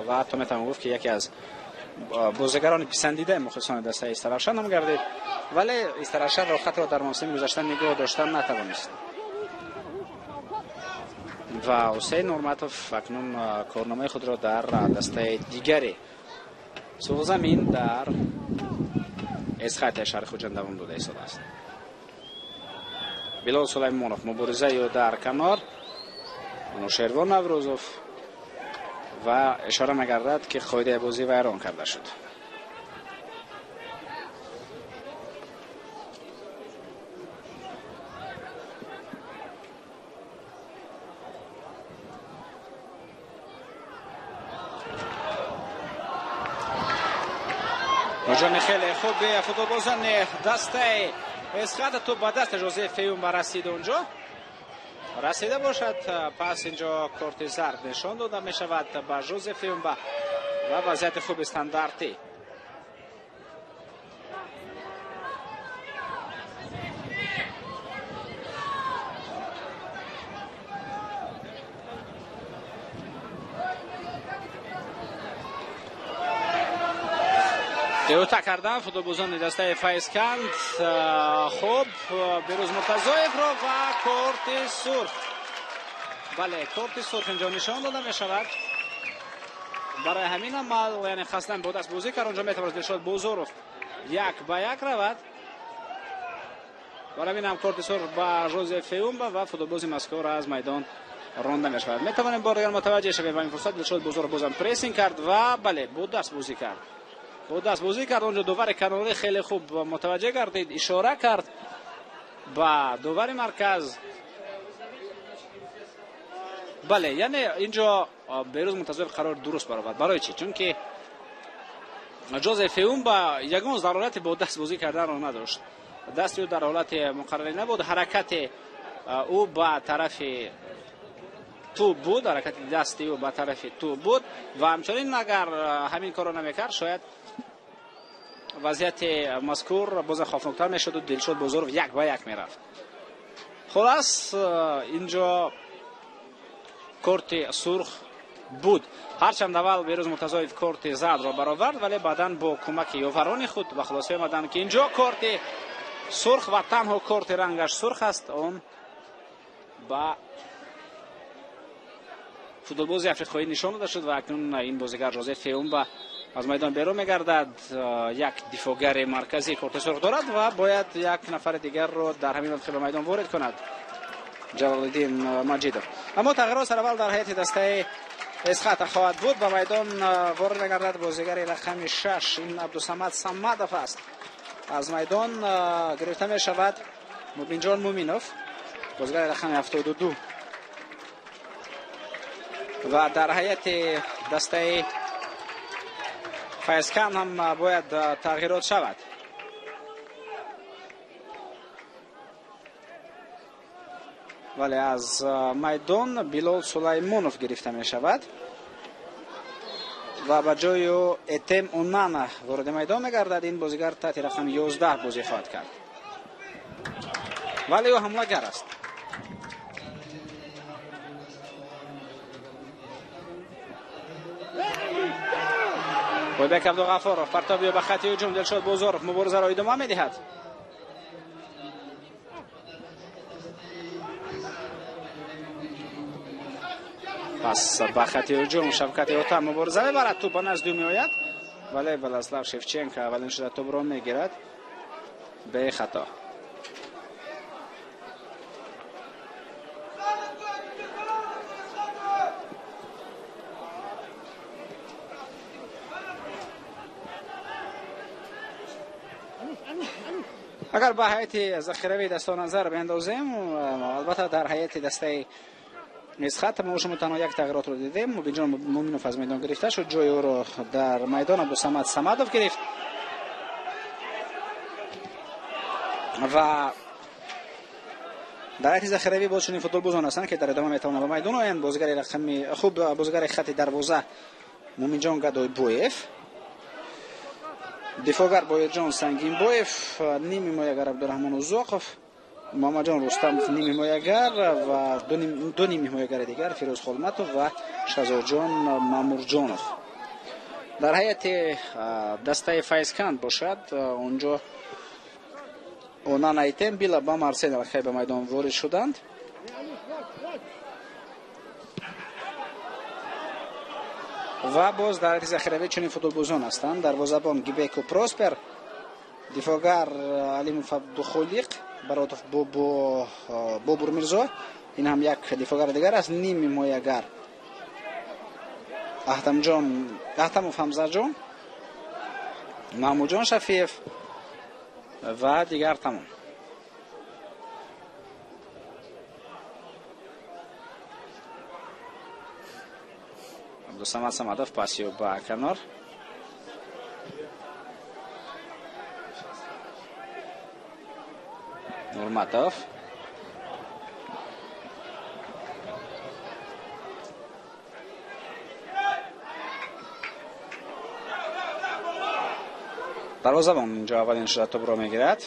ва ҳатто метавон гуфт ки яке аз бозигарони писандидаи мухлисони дастаи Истаравшан ном гардид, вале Истаравшан роҳхатро дар мавсими гузашта нигоҳ доштан натавонист ва Ҳусейн Нурматов акнун корномаи худро дар дастаи дигари Суғзамин дар Эсхати шаҳри Хуҷанд давом дода истодааст. Билол Сулаймонов мубориза ё дар канор, Нушервон Наврӯзов ва ишора мегардад ки қоидаи бозӣ вайрон карда шуд. ҳуҷуми хеле хуби футболбозони дастаи Эсхата, тӯб ба дасти Жозе Феюмба расид, онҷо расида бошад, пас инҷо корти зард нишон дода мешавад ба Жозе Феюмба ва вазъияти хуби стандартӣ. Деута кардан футболбозони дастаи Файзканд. Хуб, Берӯз Муртазоевро ва корти сурх. Бале, корти сурх инҷо нишон дода мешавад. Барои ҳамин амал, яъне қасдан бо даст бозӣ кард, онҷо метавонист Дилшод Бозоров як ба як равад. Барои ҳамин ҳам корти сурх ба Жозе Феумба ва футболбози мазкур аз майдон ронда мешавад. Метавонем бори дигар мутаваҷҷеҳ шавем ва ин фурсат Дилшод Бозоров бозам прессинг кард ва бале, бо даст бозӣ кард. Бо даст бозӣ кард. Онҷо довари канорӣ хеле хуб мутаваҷҷеҳ гардид, ишора кард ба довари марказ. Бале, яъне инҷо Берӯз Муртазоев қарор дуруст баровард. Барои чӣ? Чунки Жозе Феумба ягон зарурати бо даст бозӣ карданро надошт. Дасти ӯ дар ҳолати муқаррарӣ набуд, ҳаракати ӯ ба тарафи тӯб буд, ҳаракати дасти ӯ ба тарафи тӯб буд ва ҳамчунин агар ҳамин корро намекард, шояд вазъияти мазкур боз хавфноктар мешуд ва Дилшод Бозоров як ба як мерафт. Хулас, инҷо корти сурх буд. Ҳарчанд аввал Берӯз Муртазоев корти зардро баровард, вале баъдан бо кӯмаки ёварони худ ба хулоса омаданд, ки инҷо корти сурх ва танҳо корти рангаш сурх аст, он ба футболбози африқоӣ нишон дода шуд ва акнун ин бозигар Жозеф Феумба аз майдон берун мегардад. Як дифоъгари марказӣ корти сурх дорад ва бояд як нафари дигарро дар ҳамин мавқеъ ба майдон ворид кунад, Ҷалолиддин Маҷидов. Аммо тағйирот сараввал дар ҳайати дастаи Эсхата хоҳад буд. Ба майдон ворид мегардад бозигари рақами 6, ин Абдусамад Самадов аст. Аз майдон гирифта мешавад Мубинҷон Муминов, бозигари рақами 72. Ва дар ҳайати дастаи Файзканд ҳам бояд тағйирот шавад. Вале аз майдон Билол Сулаймонов гирифта мешавад ва ба ҷои ӯ Этем Онана вориди майдон мегардад. Ин бозигар таҳти рақами 11 бозӣ хоҳад кард, вале ӯ ҳамлагар аст. Ойбек Абдуғафоров партоби ба хати ҳуҷум, Дилшод Бозоров муборизаро идома медиҳад. Пас ба хати ҳуҷум Шавкати Отам мубориза мебарад, тӯп ба назди ӯ меояд, вале Владислав Шевченко аввалин шуда тӯпро мегирад бехато. Агар ба ҳайати захиравии даста назар биандозем, албатта дар ҳайати дастаи Эсхата мо шумо танҳо як тағйиротро дидем. Мубинҷон Муминов аз майдон гирифта шуд, ҷои ӯро дар майдон Абдусамад Самадов гирифт ва дар ҳайати захиравӣ боз чунин футболбозон ҳастанд, ки дар идома метавонанд ба майдон оянд. Бозигари рақами хуб, бозигари хати дарвоза Муминҷон Гадойбоев, дифоъгар Боирҷон Сангинбоев, ним ҳимоягар Абдураҳмон Узоқов, Муҳаммадҷон Рустамов ним ҳимоягар ва ду ним ҳимоягари дигар Фирӯз Холматов ва Шазоҷон Мамурҷонов. Дар ҳайати дастаи Файзканд бошад, онҷо Онана Итем, Била ба Марсел аллакай ба майдон ворид шуданд. Ва боз дар ҳайати захиравӣ чунин футболбозон ҳастанд: дарвозабон Гибеко Проспер, дифоъгар Алимов Абдухолиқ, Баротов Бобур Мирзо, ин ҳам як дифоъгари дигар аст, ним ҳимоягар Аҳтамов Ҳамзаҷон, Маҳмудҷон Шафиев ва дигар тамом. Абдусамад Самадов пасиё ба канор. Нурматов. Дарвозабон инҷо аввалин шуда тӯпро мегирад.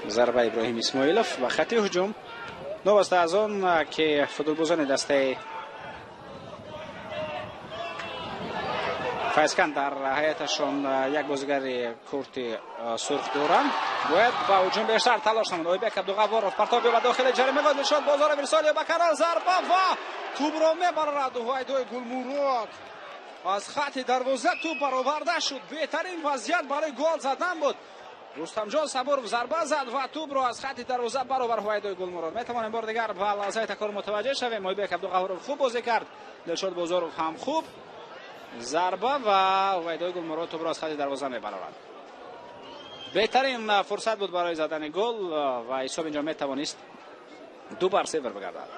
Зарба Иброҳим Исмоилов ба хати ҳуҷум. Новобаста аз он ки футболбозони дастаи Файзканд дар ҳайаташон як бозигари корти сурх доранд, бояд ба ҳуҷум бештар талош намуд. Ойбек Абдуғафоров партоби ба дохили ҷаримагоҳ, Дилшод Бозоров ирсоли ба канор, зарба ва тӯбро мебарорад Ҳувайдои Гулмурод. Аз хати дарвоза тӯб бароварда шуд. Беҳтарин вазъият барои гол задан буд. Рустамҷон Сабуров зарба зад ва тӯбро аз хати дарвоза баровар Ҳувайдои Гулмурод. Метавонем бори дигар ба лаҳзаи такрор мутаваҷҷеҳ шавем. Ойбек Абдуғафоров хуб бозӣ кард, Дилшод Бозоров ҳам хуб. Зарба ва Ҳувайдои Гулмурод тӯбро аз хати дарвоза мебарорад. Беҳтарин фурсат буд барои задани гол ва ҳисоб инҷо метавонист 2-0 бигардад.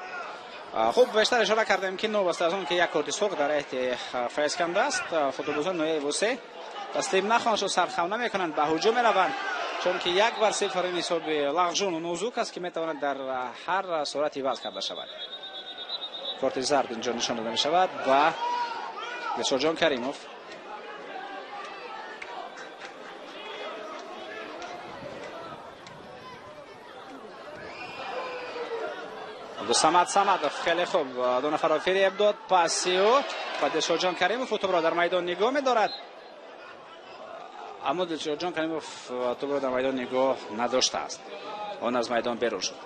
Хуб, бештар ишора кардем, ки новобаста аз он ки як корти сурх дар ҳайати Файзканд аст, футболбозон ноҳияи Восеъ таслим нахоҳанд шуд, сархам намекунанд, ба ҳуҷум мераванд, чунки 1-0 ин ҳисоби лағжуну нозук аст, ки метавонад дар ҳар сурат иваз карда шавад. Корти зард инҷо нишон дода мешавад ба Дилшодҷон Каримов. Абдусамад Самадов хеле хуб ду нафарро фиреб дод. Паси ӯ ба Дилшодҷон Каримов, тӯбро дар майдон нигоҳ медорад, аммо Дилшодҷон Каримов тӯбро дар майдон нигоҳ надоштааст. Он аз майдон берун шуд.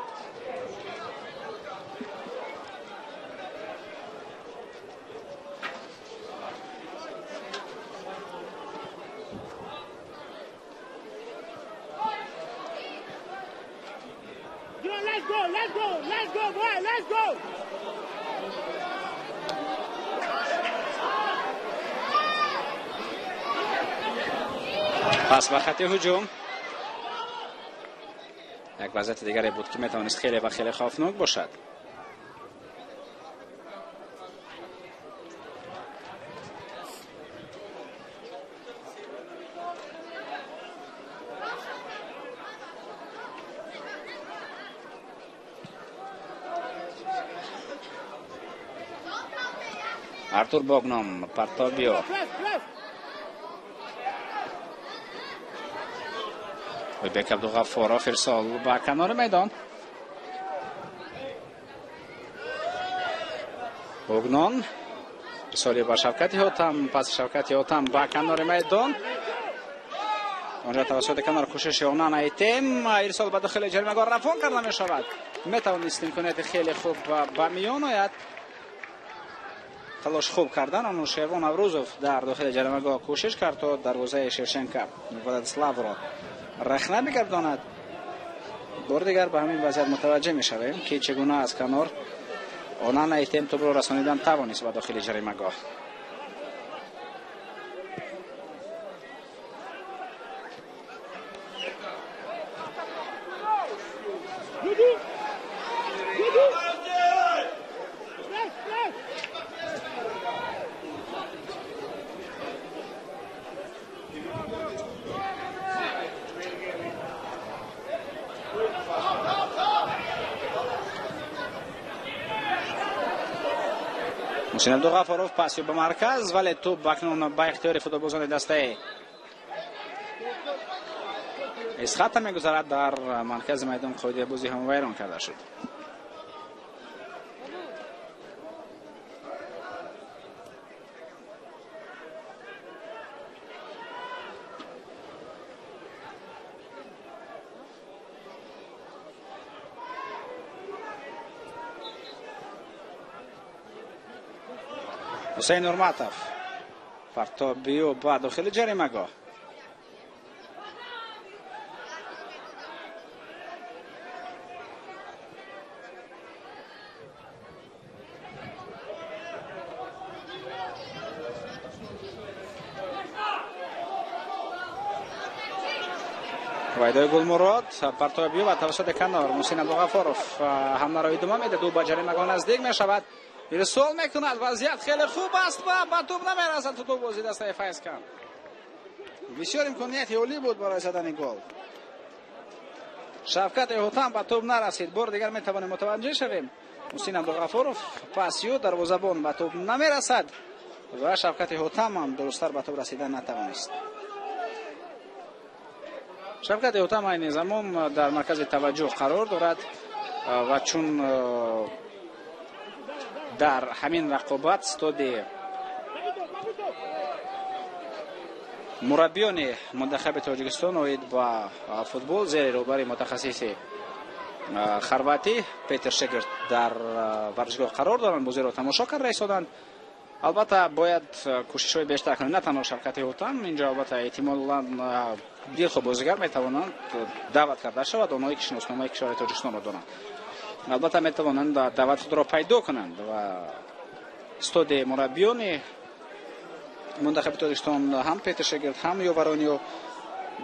Let's go, let's go, let's go, boy, let's go. Пас ба хати ҳуҷум. Як вазъияти дигаре буд, ки метавонист хеле ва хеле хавфнок бошад. Артур Богном, Партобио. Ойбек Абдуғаффоров ирсол ба канори майдон. Богнон ирсоли ба Шавкати Ҳотам, паси Шавкати Ҳотам ба канори майдон. Онҷо тавассути канор кӯшиши Онан Айтем, ирсол ба дохили ҷаримагоҳ равон карда мешавад. Метавонист имконияти хеле хуб ба миён ояд. Талош хуб кардан Анушервон Наврӯзов дар дохили ҷаримагоҳ кӯшиш кард, то дарвозаи Шевченко Владиславро рахна бигардонад. Бори дигар ба ҳамин вазъият мутаваҷҷеҳ мешавем, ки чӣ гуна аз канор Онан Айтем тӯбро расонидан тавонист ба дохили ҷаримагоҳ. Муҳсин Абдуғаффоров паси ба марказ, вале тӯб акнун ба ихтиёри футболбозони дастаи Эсхата мегузарад. Дар маркази майдон қоидаи бозӣ ҳам вайрон карда шуд. Ҳусейн Нурматов партобиё ба дохили ҷаримагоҳ. Вайдои Гулмурод партобиё ва тавассути канор Муҳсин Абдуғаффоров ҳамларо идома медиҳад. Ӯ ба ҷаримагоҳ наздик мешавад, ирсол мекунад. Вазъият хеле хуб аст ва ба тӯб намерасад. Футболбози дастаи Файзканд. Бисёр имконияти олӣ буд барои задани гол. Шавкати Ҳотам ба тӯб нарасид. Бори дигар метавонем мутаваҷҷеҳ шавем. Муҳсин Абдуғаффоров пасиё дарвозабон ба тӯб намерасад ва Шавкати Ҳотам ҳам дурусттар ба тӯб расидан натавонист. Шавкати Ҳотам айни замон дар маркази таваҷҷӯҳ қарор дорад ва чун дар ҳамин рақобат стоди мураббиёни мунтахаби Тоҷикистон оид ба футбол зери роҳбари мутахассиси хорватӣ Петер Шегерт дар варзишгоҳ қарор доранд, бозиро тамошо карда истоданд. Албатта бояд кӯшишҳои бештар кунанд, на танҳо Шавкати Ҳотам. Инҷо албатта эҳтимолан дилхоҳ бозигар метавонанд даъват карда шавад, онҳое ки шиносномаи кишвари Тоҷикистонро доранд. Албатта метавонанд даъвати худро пайдо кунанд ва стоди мураббиёни мунтахаби Тоҷикистон ҳам Петер Шегерт, ҳам ёварониё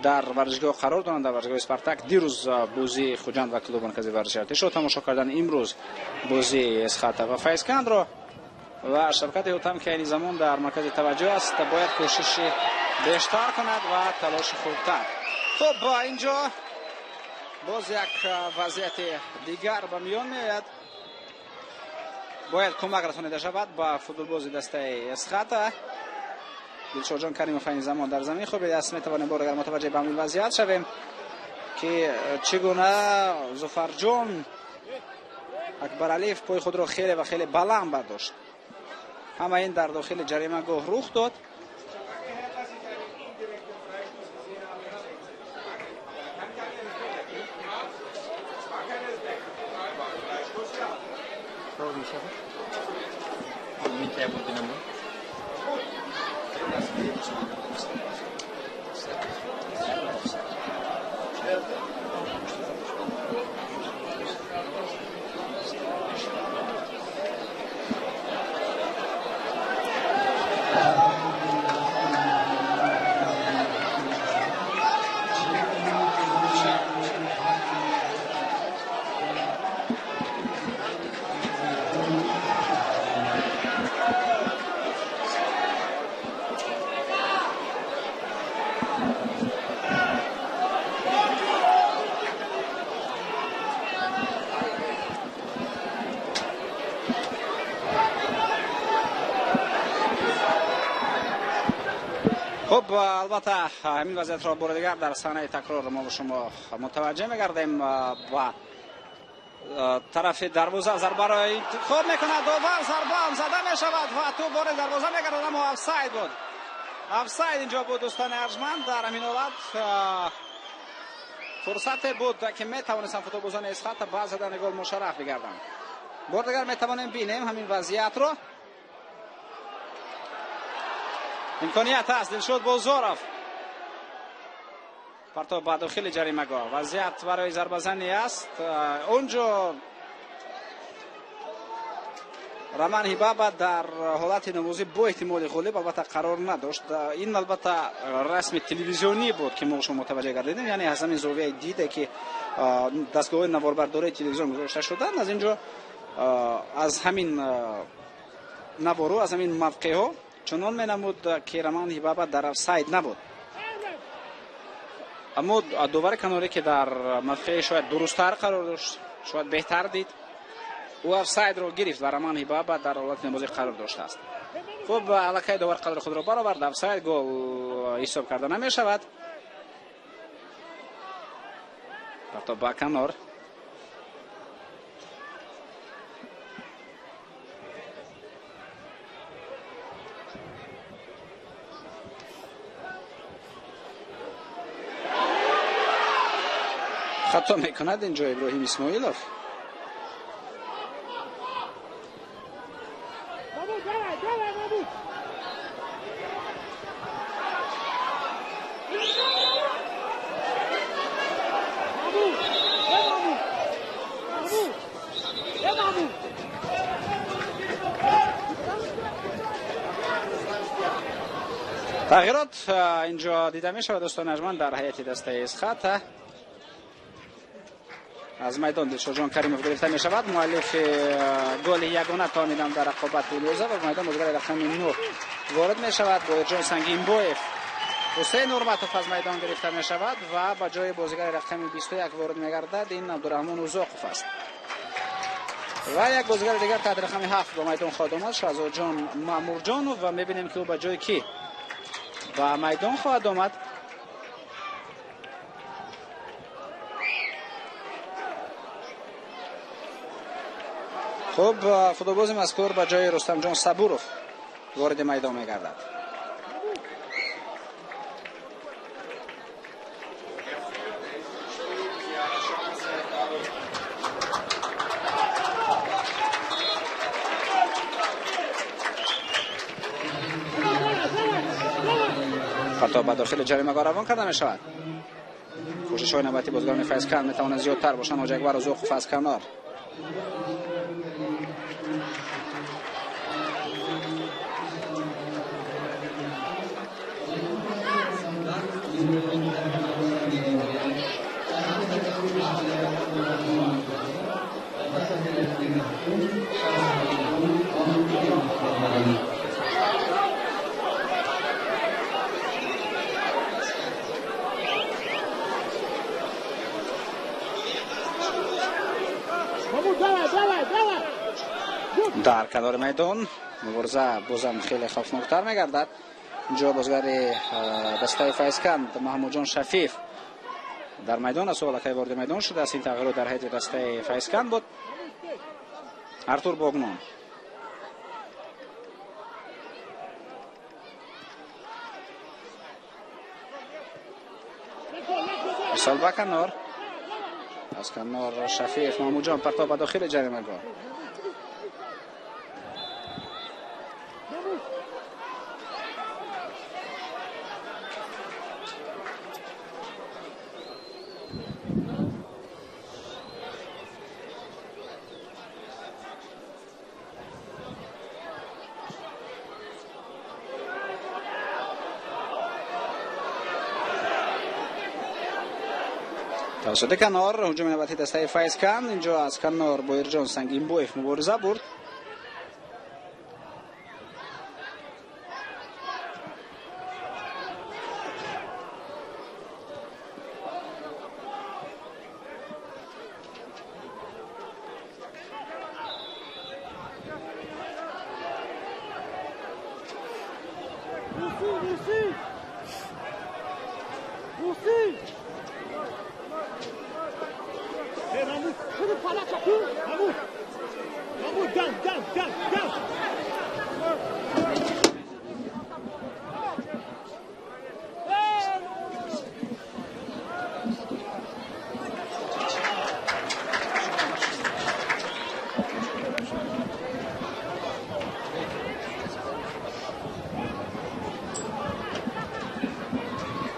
дар варзишгоҳ қарор доранд, дар варзишгоҳи Спартак. Дирӯз бозии Хуҷанд ва клуби марказии варзиши Артишро тамошо карданд, имрӯз бозии Эсхата ва Файзкандро. Ва Шавкати Ҳотам, ки айни замон дар маркази таваҷҷӯҳ аст, бояд кӯшиши бештар кунад ва талоши хубтар. Хуб, инҷо боз як вазъияти дигар ба миён меояд. Бояд кӯмак расонида шавад ба футболбози дастаи Эсхата. Дилшодҷон Каримов айни замон дар замин хобидааст. Метавонем бор агар мутаваҷҷеҳ ба ҳамин вазъият шавем, ки чӣ гуна Зуфарҷон Акбаралиев пои худро хеле ва хеле баланд бардошт. Ҳама ин дар дохили ҷаримагоҳ рух дод. Хуб, албатта ҳамин вазъиятро бори дигар дар саҳнаи такрор мо бо шумо мутаваҷҷеҳ мегардем. Ба тарафи дарвоза зарбаро интихоб мекунад довар, зарба ҳам зада мешавад ва тӯб бори дарвоза мегардад, аммо офсайд буд. Офсайд инҷо буд, дӯстони арҷманд. Дар ҳамин ҳолат фурсате буд, ки метавонистанд футболбозони Эсхата ба задани гол мушарраф бигарданд. Бори дигар метавонем бинем ҳамин вазъиятро. Имконият аст, Дилшод Бозоров партоб ба дохили ҷаримагоҳ. Вазъият барои зарбазанӣ аст. Онҷо Роман Ҳибаба дар ҳолати номузӣ бо эҳтимоли ғолиб албатта қарор надошт. Ин албатта расми телевизионӣ буд, ки мо шумо мутаваҷҷеҳ гардидем, яъне аз ҳамин зовияи диде, ки дастгоҳҳои наворбардории телевизион гузошта шуданд, аз инҷо аз ҳамин навору, аз ҳамин мавқеъҳо чунон менамуд, ки Роман Ҳибаба дар офсайд набуд. Аммо довари канорӣ, ки дар мавқеи шояд дурусттар қарор дошт, шояд беҳтар дид, ӯ офсайдро гирифт ва Роман Ҳибаба дар ҳолати намозӣ қарор доштааст. Хуб, аллакай довар қадри худро баровард, офсайд гол ҳисоб карда намешавад. Партоб ба канор. Хато мекунад инҷо Иброҳим Исмоилов. Тағйирот инҷо дида мешавад, дӯстони арҷманд, дар ҳайати дастаи Эсхата. Аз майдон Дилшодҷон Каримов гирифта мешавад, муаллифи голи ягона то омидан дар рақобати имрӯза, ва майдон бозигари рақами 9 ворид мешавад. Боирҷон Сангинбоев. Ҳусейн Нурматов аз майдон гирифта мешавад ва ба ҷои бозигари рақами 21 ворид мегардад. Ин Абдураҳмон Узоқов аст. Ва як бозигари дигар таҳти рақами 7 ба майдон хоҳад омад, Шаҳзодҷон Маъмурҷонов, ва мебинем, ки ӯ ба ҷои кӣ ба майдон хоҳад омад. Хуб, футболбози мазкур ба ҷои Рустамҷон Сабуров вориди майдон мегардад. Партоб ба дохили ҷаримагоҳ равон карда мешавад. Кӯшишҳои навбати бозигарони Файзканд метавонанд зиёдтар бошанд. Ҳоҷи Акбар Узоқов аз канор. Дар канори майдон мубориза бозам хеле хавфноктар мегардад. Инҷо бозигари дастаи Файзканд Маҳмудҷон Шафиев дар майдон аст. Ӯ аллакай вориди майдон шудааст. Ин тағйирот дар ҳайати дастаи Файзканд буд. Артур Богнон. Ирсол ба канор. Аз канор Шафиев Маҳмудҷон партоб ба дохили ҷаримагоҳ. توسط کنار هجوم نوبتی دسته فیض کند. اینجا از کنار بویرجان سنگینبویف مبارزه برد.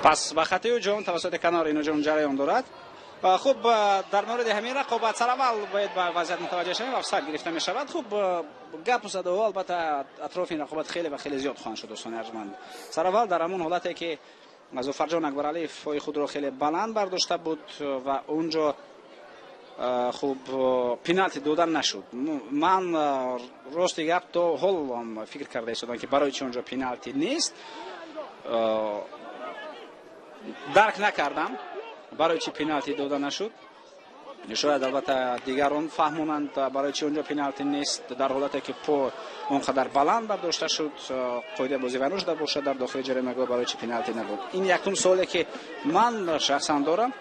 پس به خطی هجوم توسط کنار این هجوم جریان دارد. خب در مورد همین رقابت سر اول باید به وضعیت متوجه شویم. آفساید گرفته می شود. خب گپ و صداها البته اطراف این رقابت خیلی و خیلی زیاد خواهند شد دوستان ارجمند. سر اول در همون حالتی که ظفرجان اکبرعلیف پای خود را خیلی بلند برداشته بود و اونجا خب پنالتی دادن نشد. من راستی گپ تا حال فکر کرده ایستادم که برای چی اونجا پنالتی نیست. درک نکردم برای چی پنالتی داده نشد. شاید البته دیگران فهمونند برای چی اونجا پنالتی نیست، در حالتی که پا اونقدر بلند برداشته شد، قاعده بازی ویران شده باشد در داخل جریمه‌گاه، برای چی پنالتی نبود. این یکم سوالی که من شخصا دارم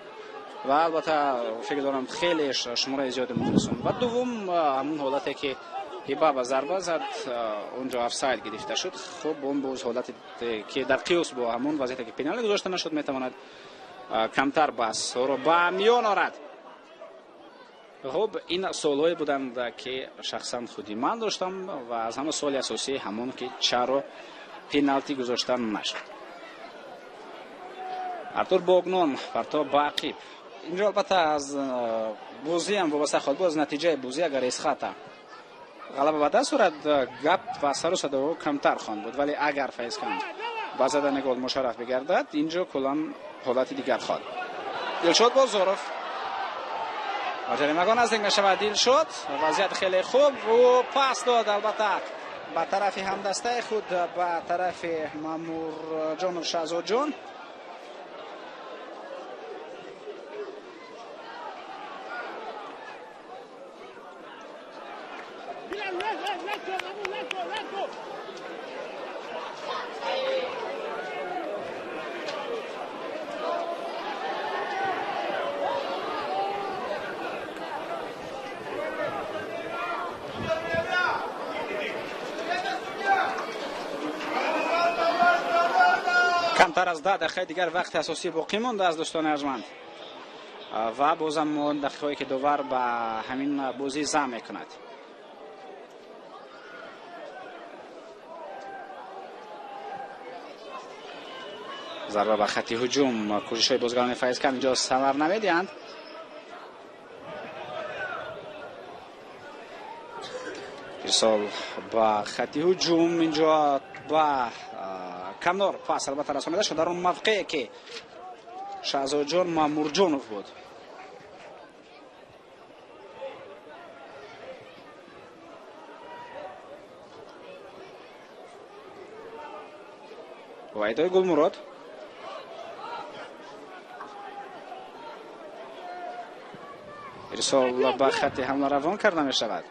و البته فکر دارم خیلی شماره زیاد مخلصان. و دوم همون حالتی که هیبا به ضربه زد اونجا آفساید گرفته شد. خب اون باز حالتی که در قیاس با همون وضعیتی که پنالتی گذاشته نشد میتواند کمتر بس رو به میان آرد. خب این سوال‌های بودند که شخصا خودی من داشتم و از همه سوال اساسی همون که چرا پنالتی گذاشتن نشد. ارتور بوگنون پرتاب به عقیب. اینجا البته از بازی هم وابسته خواهد بود، از نتیجه بازی. اگر اسخطا غلبه به دست آورد گپ و سر و صدا کمتر خواهد بود، ولی اگر فیض کند با زدن گل مشرف بگردد اینجا کلا حالت دیگر خواهد. دلشاد بازاروف و جریمه‌گاه نزدیک می‌شود. دلشاد وضعیت خیلی خوب و پاس داد البته به طرف همدسته خود، به طرف مامور جان شهزاد جان. کمتر از 10 دقیقه دیگر وقت اساسی باقی مانده از دوستان ارجمند و بازم دقیقه‌ای که داور به همین بازی زم میکند. ضربه به خط هجوم، کوشش های بازیکنان فیض کند اینجا ثمر نمیدهند. ارسال به خط هجوم، اینجا به کنار پاس البته رسانیده شد در اون موقعی که شهزاد جان مامورجانوف بود. وحیدای گلمراد ارسال به خط حمله روان کرده می شود.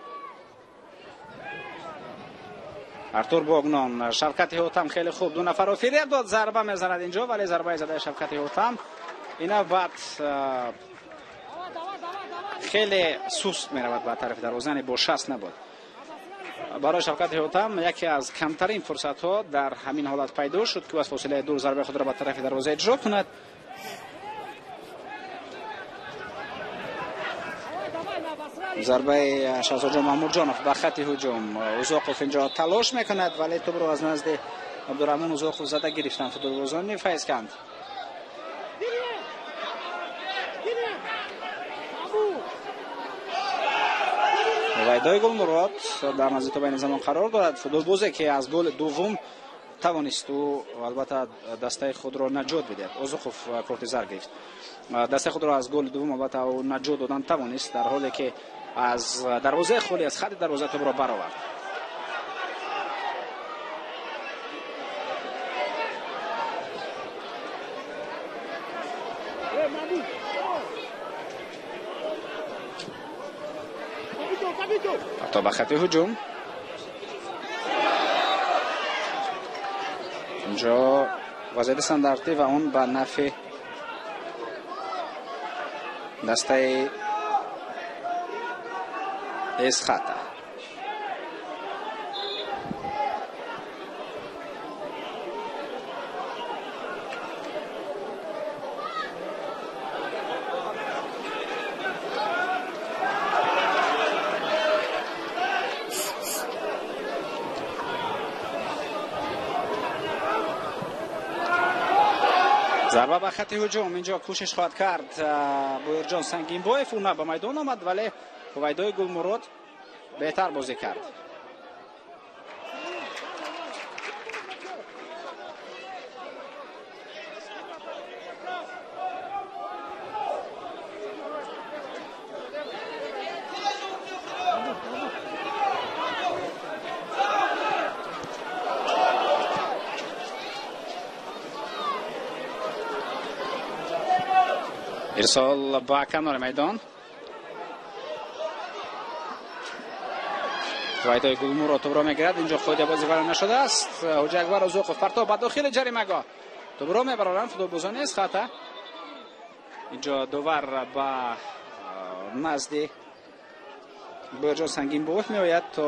ارتور بوگنون، شوکت هوتم خیلی خوب دو نفر رو فریب داد، ضربه میزند اینجا، ولی ضربه زده شوکت هوتم اینا بعد Хеле суст меравад ба тарафи дарвоза, яъне бо шаст набуд. Барои Шавкати Ҳотам яке аз камтарин фурсатҳо дар ҳамин ҳолат пайдо шуд, ки аз фосилаи дур зарбаи худро ба тарафи дарвоза иҷро кунад. Зарбаи Шаҳзодҷон Маҳмудҷонов ба хати ҳуҷум. Узоқов инҷо талош мекунад, вале тӯбро аз назди Абдураҳмон Узоқов зада гирифтанд футболбозони Файзканд. Вайдои Гулмурод дар назди тӯб айни замон қарор дорад. Футболбозе ки аз гол дуввум тавонист ӯ албатта дастаи худро наҷот бидиҳад. Озуқов корти зар гирифт. Дастаи худро аз голи дуввум албатта ӯ наҷот додан тавонист, дар ҳоле ки аз дарвозаи холӣ, аз хати дарвоза тӯбро баровард. То ба хати ҳуҷум. Инҷо вазъияти стандартӣ ва он ба нафъи дастаи Эсхата. Зарба ба хати ҳуҷум. Инҷо кӯшиш хоҳад кард Боирҷон Сангинбоев. Ӯ на ба майдон омад, вале Ҳувайдои Гулмурод беҳтар бозӣ кард. Ирсол ба канори майдон. Вайдои Гулмурод тӯбро мегирад. Инҷо қоидаи бозӣ вайрон нашудааст. Ҳоҷиакбар Узоқов партоб ба дохили ҷаримагоҳ. Тӯбро мебароранд футболбозони Эсхата. Инҷо довар ба назди Боирҷон Сангинбоев меояд то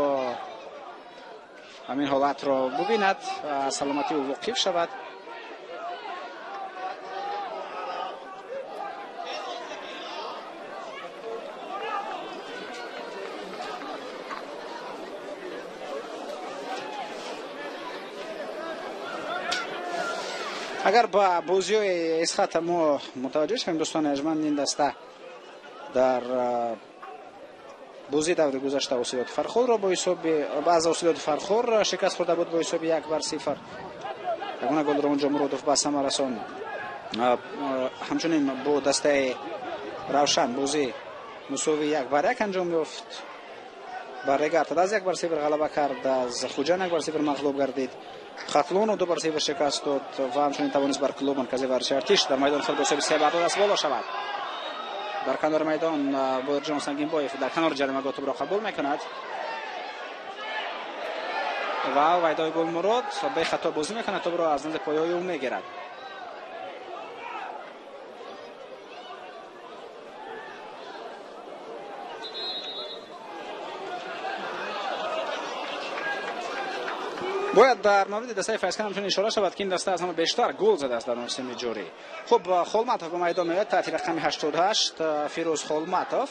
ҳамин ҳолатро бубинад, саломатии ӯ воқиф шавад. Агар ба бозиҳои Эсхата мо мутаваҷҷӯҳ шавем, дӯстони арҷманд, ин даста дар бозии даври гузашта Ҳосилоти Фархорро бо ҳисоби аз Ҳосилоти Фархор шикаст хӯрда буд бо ҳисоби 1-0. Ягона голро онҷо Муродов ба самар расонд. Ҳамчунин бо дастаи Равшан бозӣ мусовии 1-1 анҷом ёфт. Бар Регар аз 1-0 ғалаба кард, аз Хуҷанд 1-0 мағлуб гардид. Хатлону 2-0 шикаст дод ва ҳамчунин тавонист бар клуби марказии варзиши Артиш дар майдони худ бо ҳисоби 3-2 даст боло шавад. Дар канори майдон Боирҷон Сангинбоев дар канори ҷаримагоҳ тӯбро қабул мекунад ва Вайдои Гулмурод бехато бозӣ мекунад, тӯбро аз назди пойҳои ӯ мегирад. Бояд дар мавриди дастаи Файзканд ҳамчунин ишора шавад, ки ин даста аз ҳама бештар гол задааст дар мавсими ҷорӣ. Хуб, Холматов ба майдон меояд таҳти рақами 88, Фирӯз Холматов.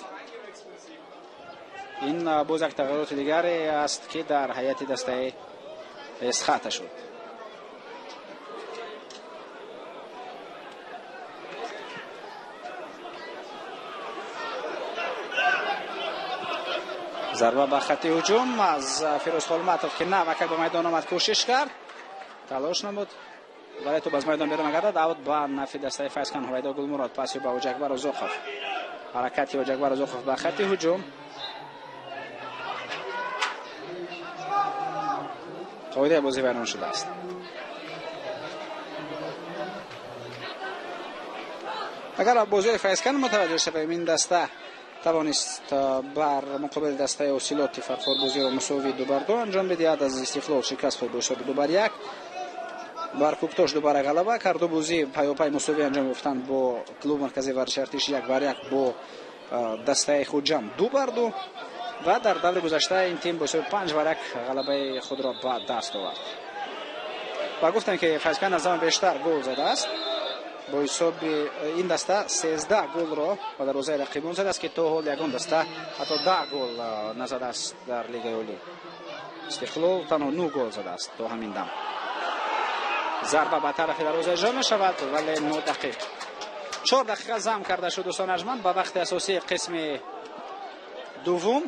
Ин боз як тағйироти дигаре аст, ки дар ҳайати дастаи Эсхата шуд. Зарба ба хати ҳуҷум аз Фирӯз Холматов, ки навакак ба майдон омад, кӯшиш кард, талош намуд, вале тӯб аз майдон берун нагардад. Аут ба нафъи дастаи Файзканд. Ҳувайдо Гулмурод паси ба Ҳоҷиакбар Узоқов. Ҳаракати Ҳоҷиакбар Узоқов ба хати ҳуҷум. Қоидаи бозӣ вайрон шудааст. Агар бозиҳои Файзканд мутаваҷҷӯҳ шавем, ин даста тавонист бар муқобили дастаи Ҳосилоти Фархор бозиро мусовии 2-2 анҷом бидиҳад. Аз Истиқлол шикаст хӯрд бо ҳисоби 2-1. Бар Кӯктош 2-1 ғалаба кард. Ду бозӣ пайопай мусовӣ анҷом ёфтанд бо клуби марказии варзиши Артиш 1-1 бо дастаи Хуҷанд 2-2 ва дар даври гузашта ин тим бо ҳисоби 5-1 ғалабаи худро ба даст овард. Ва гуфтем, ки Файзканд аз ҳама бештар гол задааст. Бо ҳисоби ин даста 13 голро ба дарвозаи рақибон задааст, ки то ҳол ягон даста ҳатто 10 гол назадааст дар Лигаи Олӣ. Истиқлол танҳо 9 гол задааст то ҳамин дам. Зарба ба тарафи дарвоза иҷро мешавад, вале нодақиқ. 4 дақиқа зам карда шуд, дӯстони арҷманд, ба вақти асосии қисми дуввум.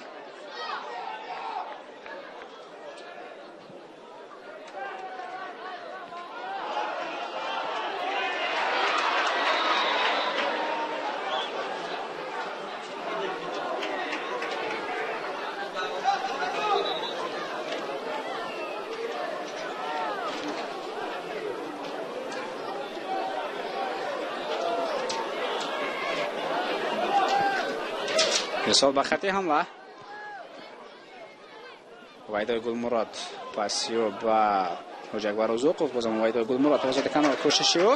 Ирсол ба хати ҳамла. Вайдои Гулмурод пасиё ба Ҳоҷиакбар Узуқов, бозам Вайдои Гулмурод тавассути канор кӯшиши ӯ.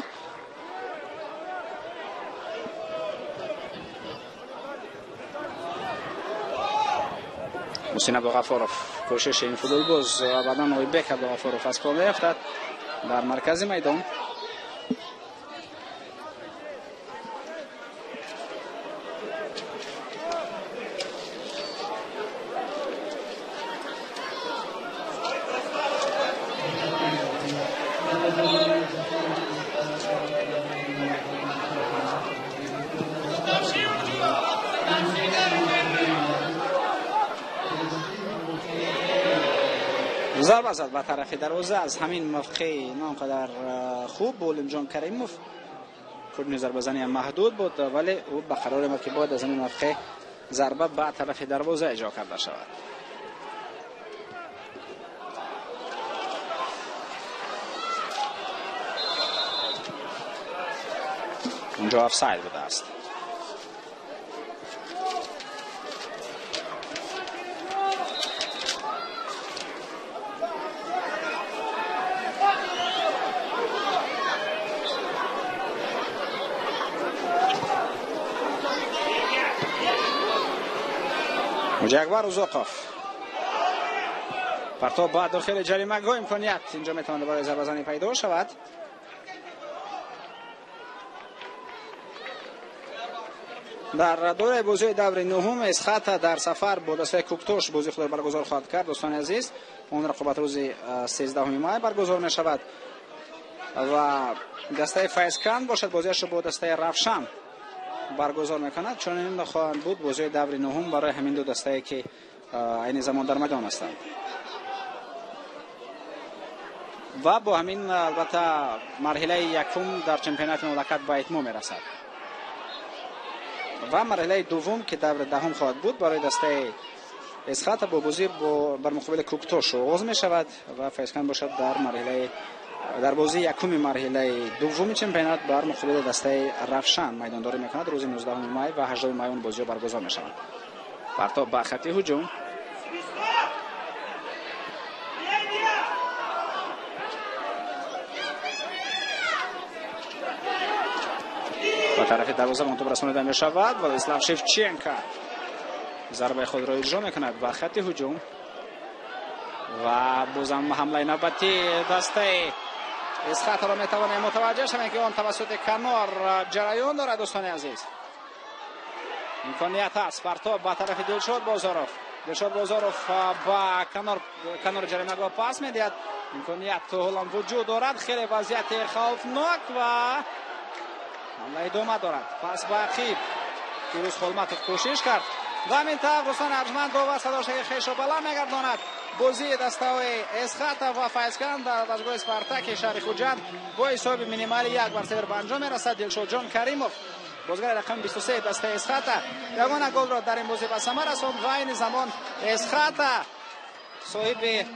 Муҳсин Абдуғафоров кӯшиши ин футболбоз ва баъдан Ойбек Абдуғафоров аз пол меафтад дар маркази майдон. Зарба зад ба тарафи дарвоза аз ҳамин мавқеъ на он қадар хуб. Олимҷон Каримов курни зарбазанӣ ҳам маҳдуд буд, вале ӯ ба қарор омад, ки бояд аз ҳамин мавқеъ зарба ба тарафи дарвоза иҷро карда шавад. Унҷо офсайд будааст. Ҳоҷиакбар Узуқов партоб ба дохили ҷаримагоҳ, имконият инҷо метавонад барои зарбазанӣ пайдо шавад. Дар доираи бозиҳои даври нуҳум Эсхата дар сафар бо дастаи Куктош бозии худро баргузор хоҳад кард. Дӯстони азиз, он рақобат рӯзи 13 май баргузор мешавад ва дастаи Файзканд бошад бозиашро бо дастаи Равшан баргузор мекунад. Чунин хоҳанд буд бозиҳои даври нуҳум барои ҳамин ду дастае, ки айни замон дар майдон ҳастанд. Ва бо ҳамин албатта марҳилаи якум дар чемпионати мамлакат ба итмом мерасад ва марҳилаи дуввум, ки даври даҳум хоҳад буд, барои дастаи Эсхата бо бозӣ бар муқобили Куктош оғоз мешавад ва Файзканд бошад дар бозии якуми марҳилаи дуввуми чемпионат бар муқобили дастаи Равшан майдондорӣ мекунад. Рӯзи 19 май ва 18 май он бозиҳо баргузор мешаванд. Партоб ба хати ҳуҷум. Ба тарафи дарвоза он тӯб расонида мешавад. Владислав Шевченко зарбаи худро иҷро мекунад ба хати ҳуҷум ва бозам ҳамлаи навбатии дастаи Эсхатаро метавонем мутаваҷҷеҳ шавем, ки он тавассути канор ҷараён дорад. Дӯстони азиз, имконият ҳаст. Партоб ба тарафи Дилшод Бозоров. Дилшод Бозоров ба канори ҷаримагоҳ пас медиҳад. Имконият то ҳолам вуҷуд дорад. Хеле вазъияти хавфнок ва ҳамла идома дорад. Пас ба ақиб Фирӯз Холматов кӯшиш кард ва ҳамин тавр дӯстони арҷманд, довар садошаи хешро баланд мегардонад. Бозии дастаҳои Эсхата ва Файзканд дар варзишгоҳи Спартаки шаҳри Хуҷанд бо ҳисоби минимали 1-0 ба анҷом мерасад. Дилшодҷон Каримов, бозигари рақами 23 дастаи Эсхата, ягона голро дар ин бозӣ ба самар расонд ва айни замон Эсхата соҳиби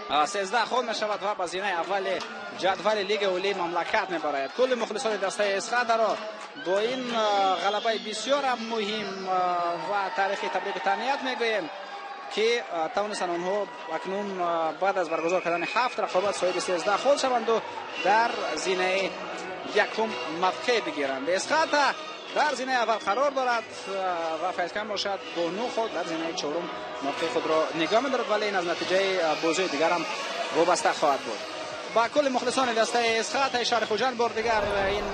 13 хол мешавад ва ба зинаи аввали ҷадвали Лигаи Олии мамлакат мебарояд. Кулли мухлисони дастаи Эсхатаро бо ин ғалабаи бисёрам муҳим ва таърихи табрику таҳният мегӯем, ки тавонистанд онҳо акнун баъд аз баргузор кардани 7 рақобат соҳиби 13 хол шаванду дар зинаи якум мавқеъ бигиранд. Эсхата Дар зинаи аввал қарор дорад ва Файзканд бошад бо 9 хол дар зинаи чорум мавқеи худро нигоҳ медорад, вале ин аз натиҷаи бозии дигар ҳам вобаста хоҳад буд. Ба кулли мухлисони дастаи Эсхатаи шаҳри Хуҷанд бор дигар ин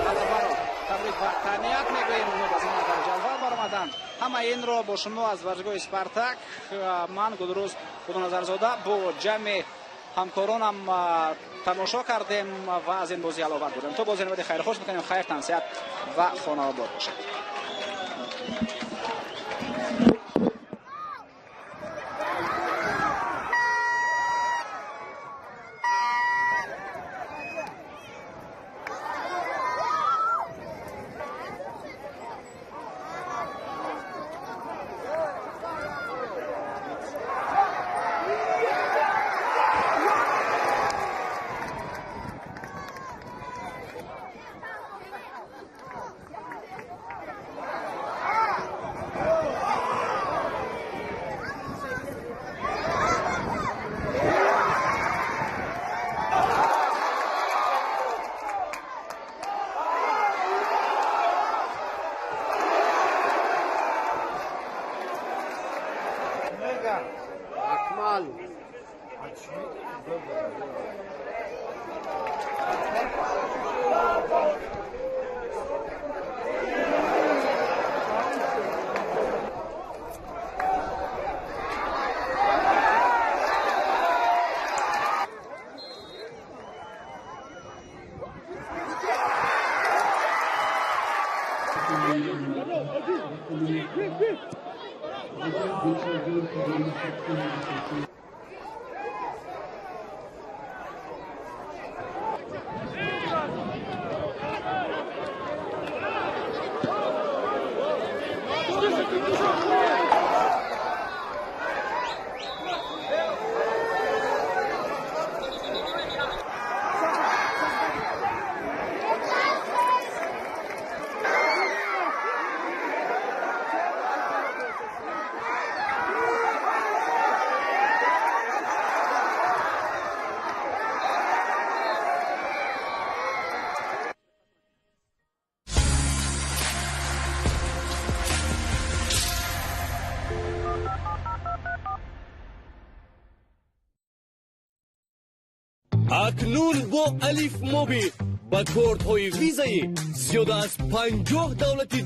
ғалабаро табрик ва таҳният мегӯем. Онҳо ба зинаи дараҷаи аввал баромаданд. Ҳамаи инро бо шумо аз варзишгоҳи Спартак ман Гулрӯз Худоназарзода бо ҷамъи ҳамкоронам тамошо кардем ва аз ин бозӣ ҳаловат бурдем. То бози навбати хайрхуш мекунем. Хайр, тансиҳат ва хонаобод бошед. Акнун бо Алиф Мобил ба кортҳои визаи зиёда аз 50 давлати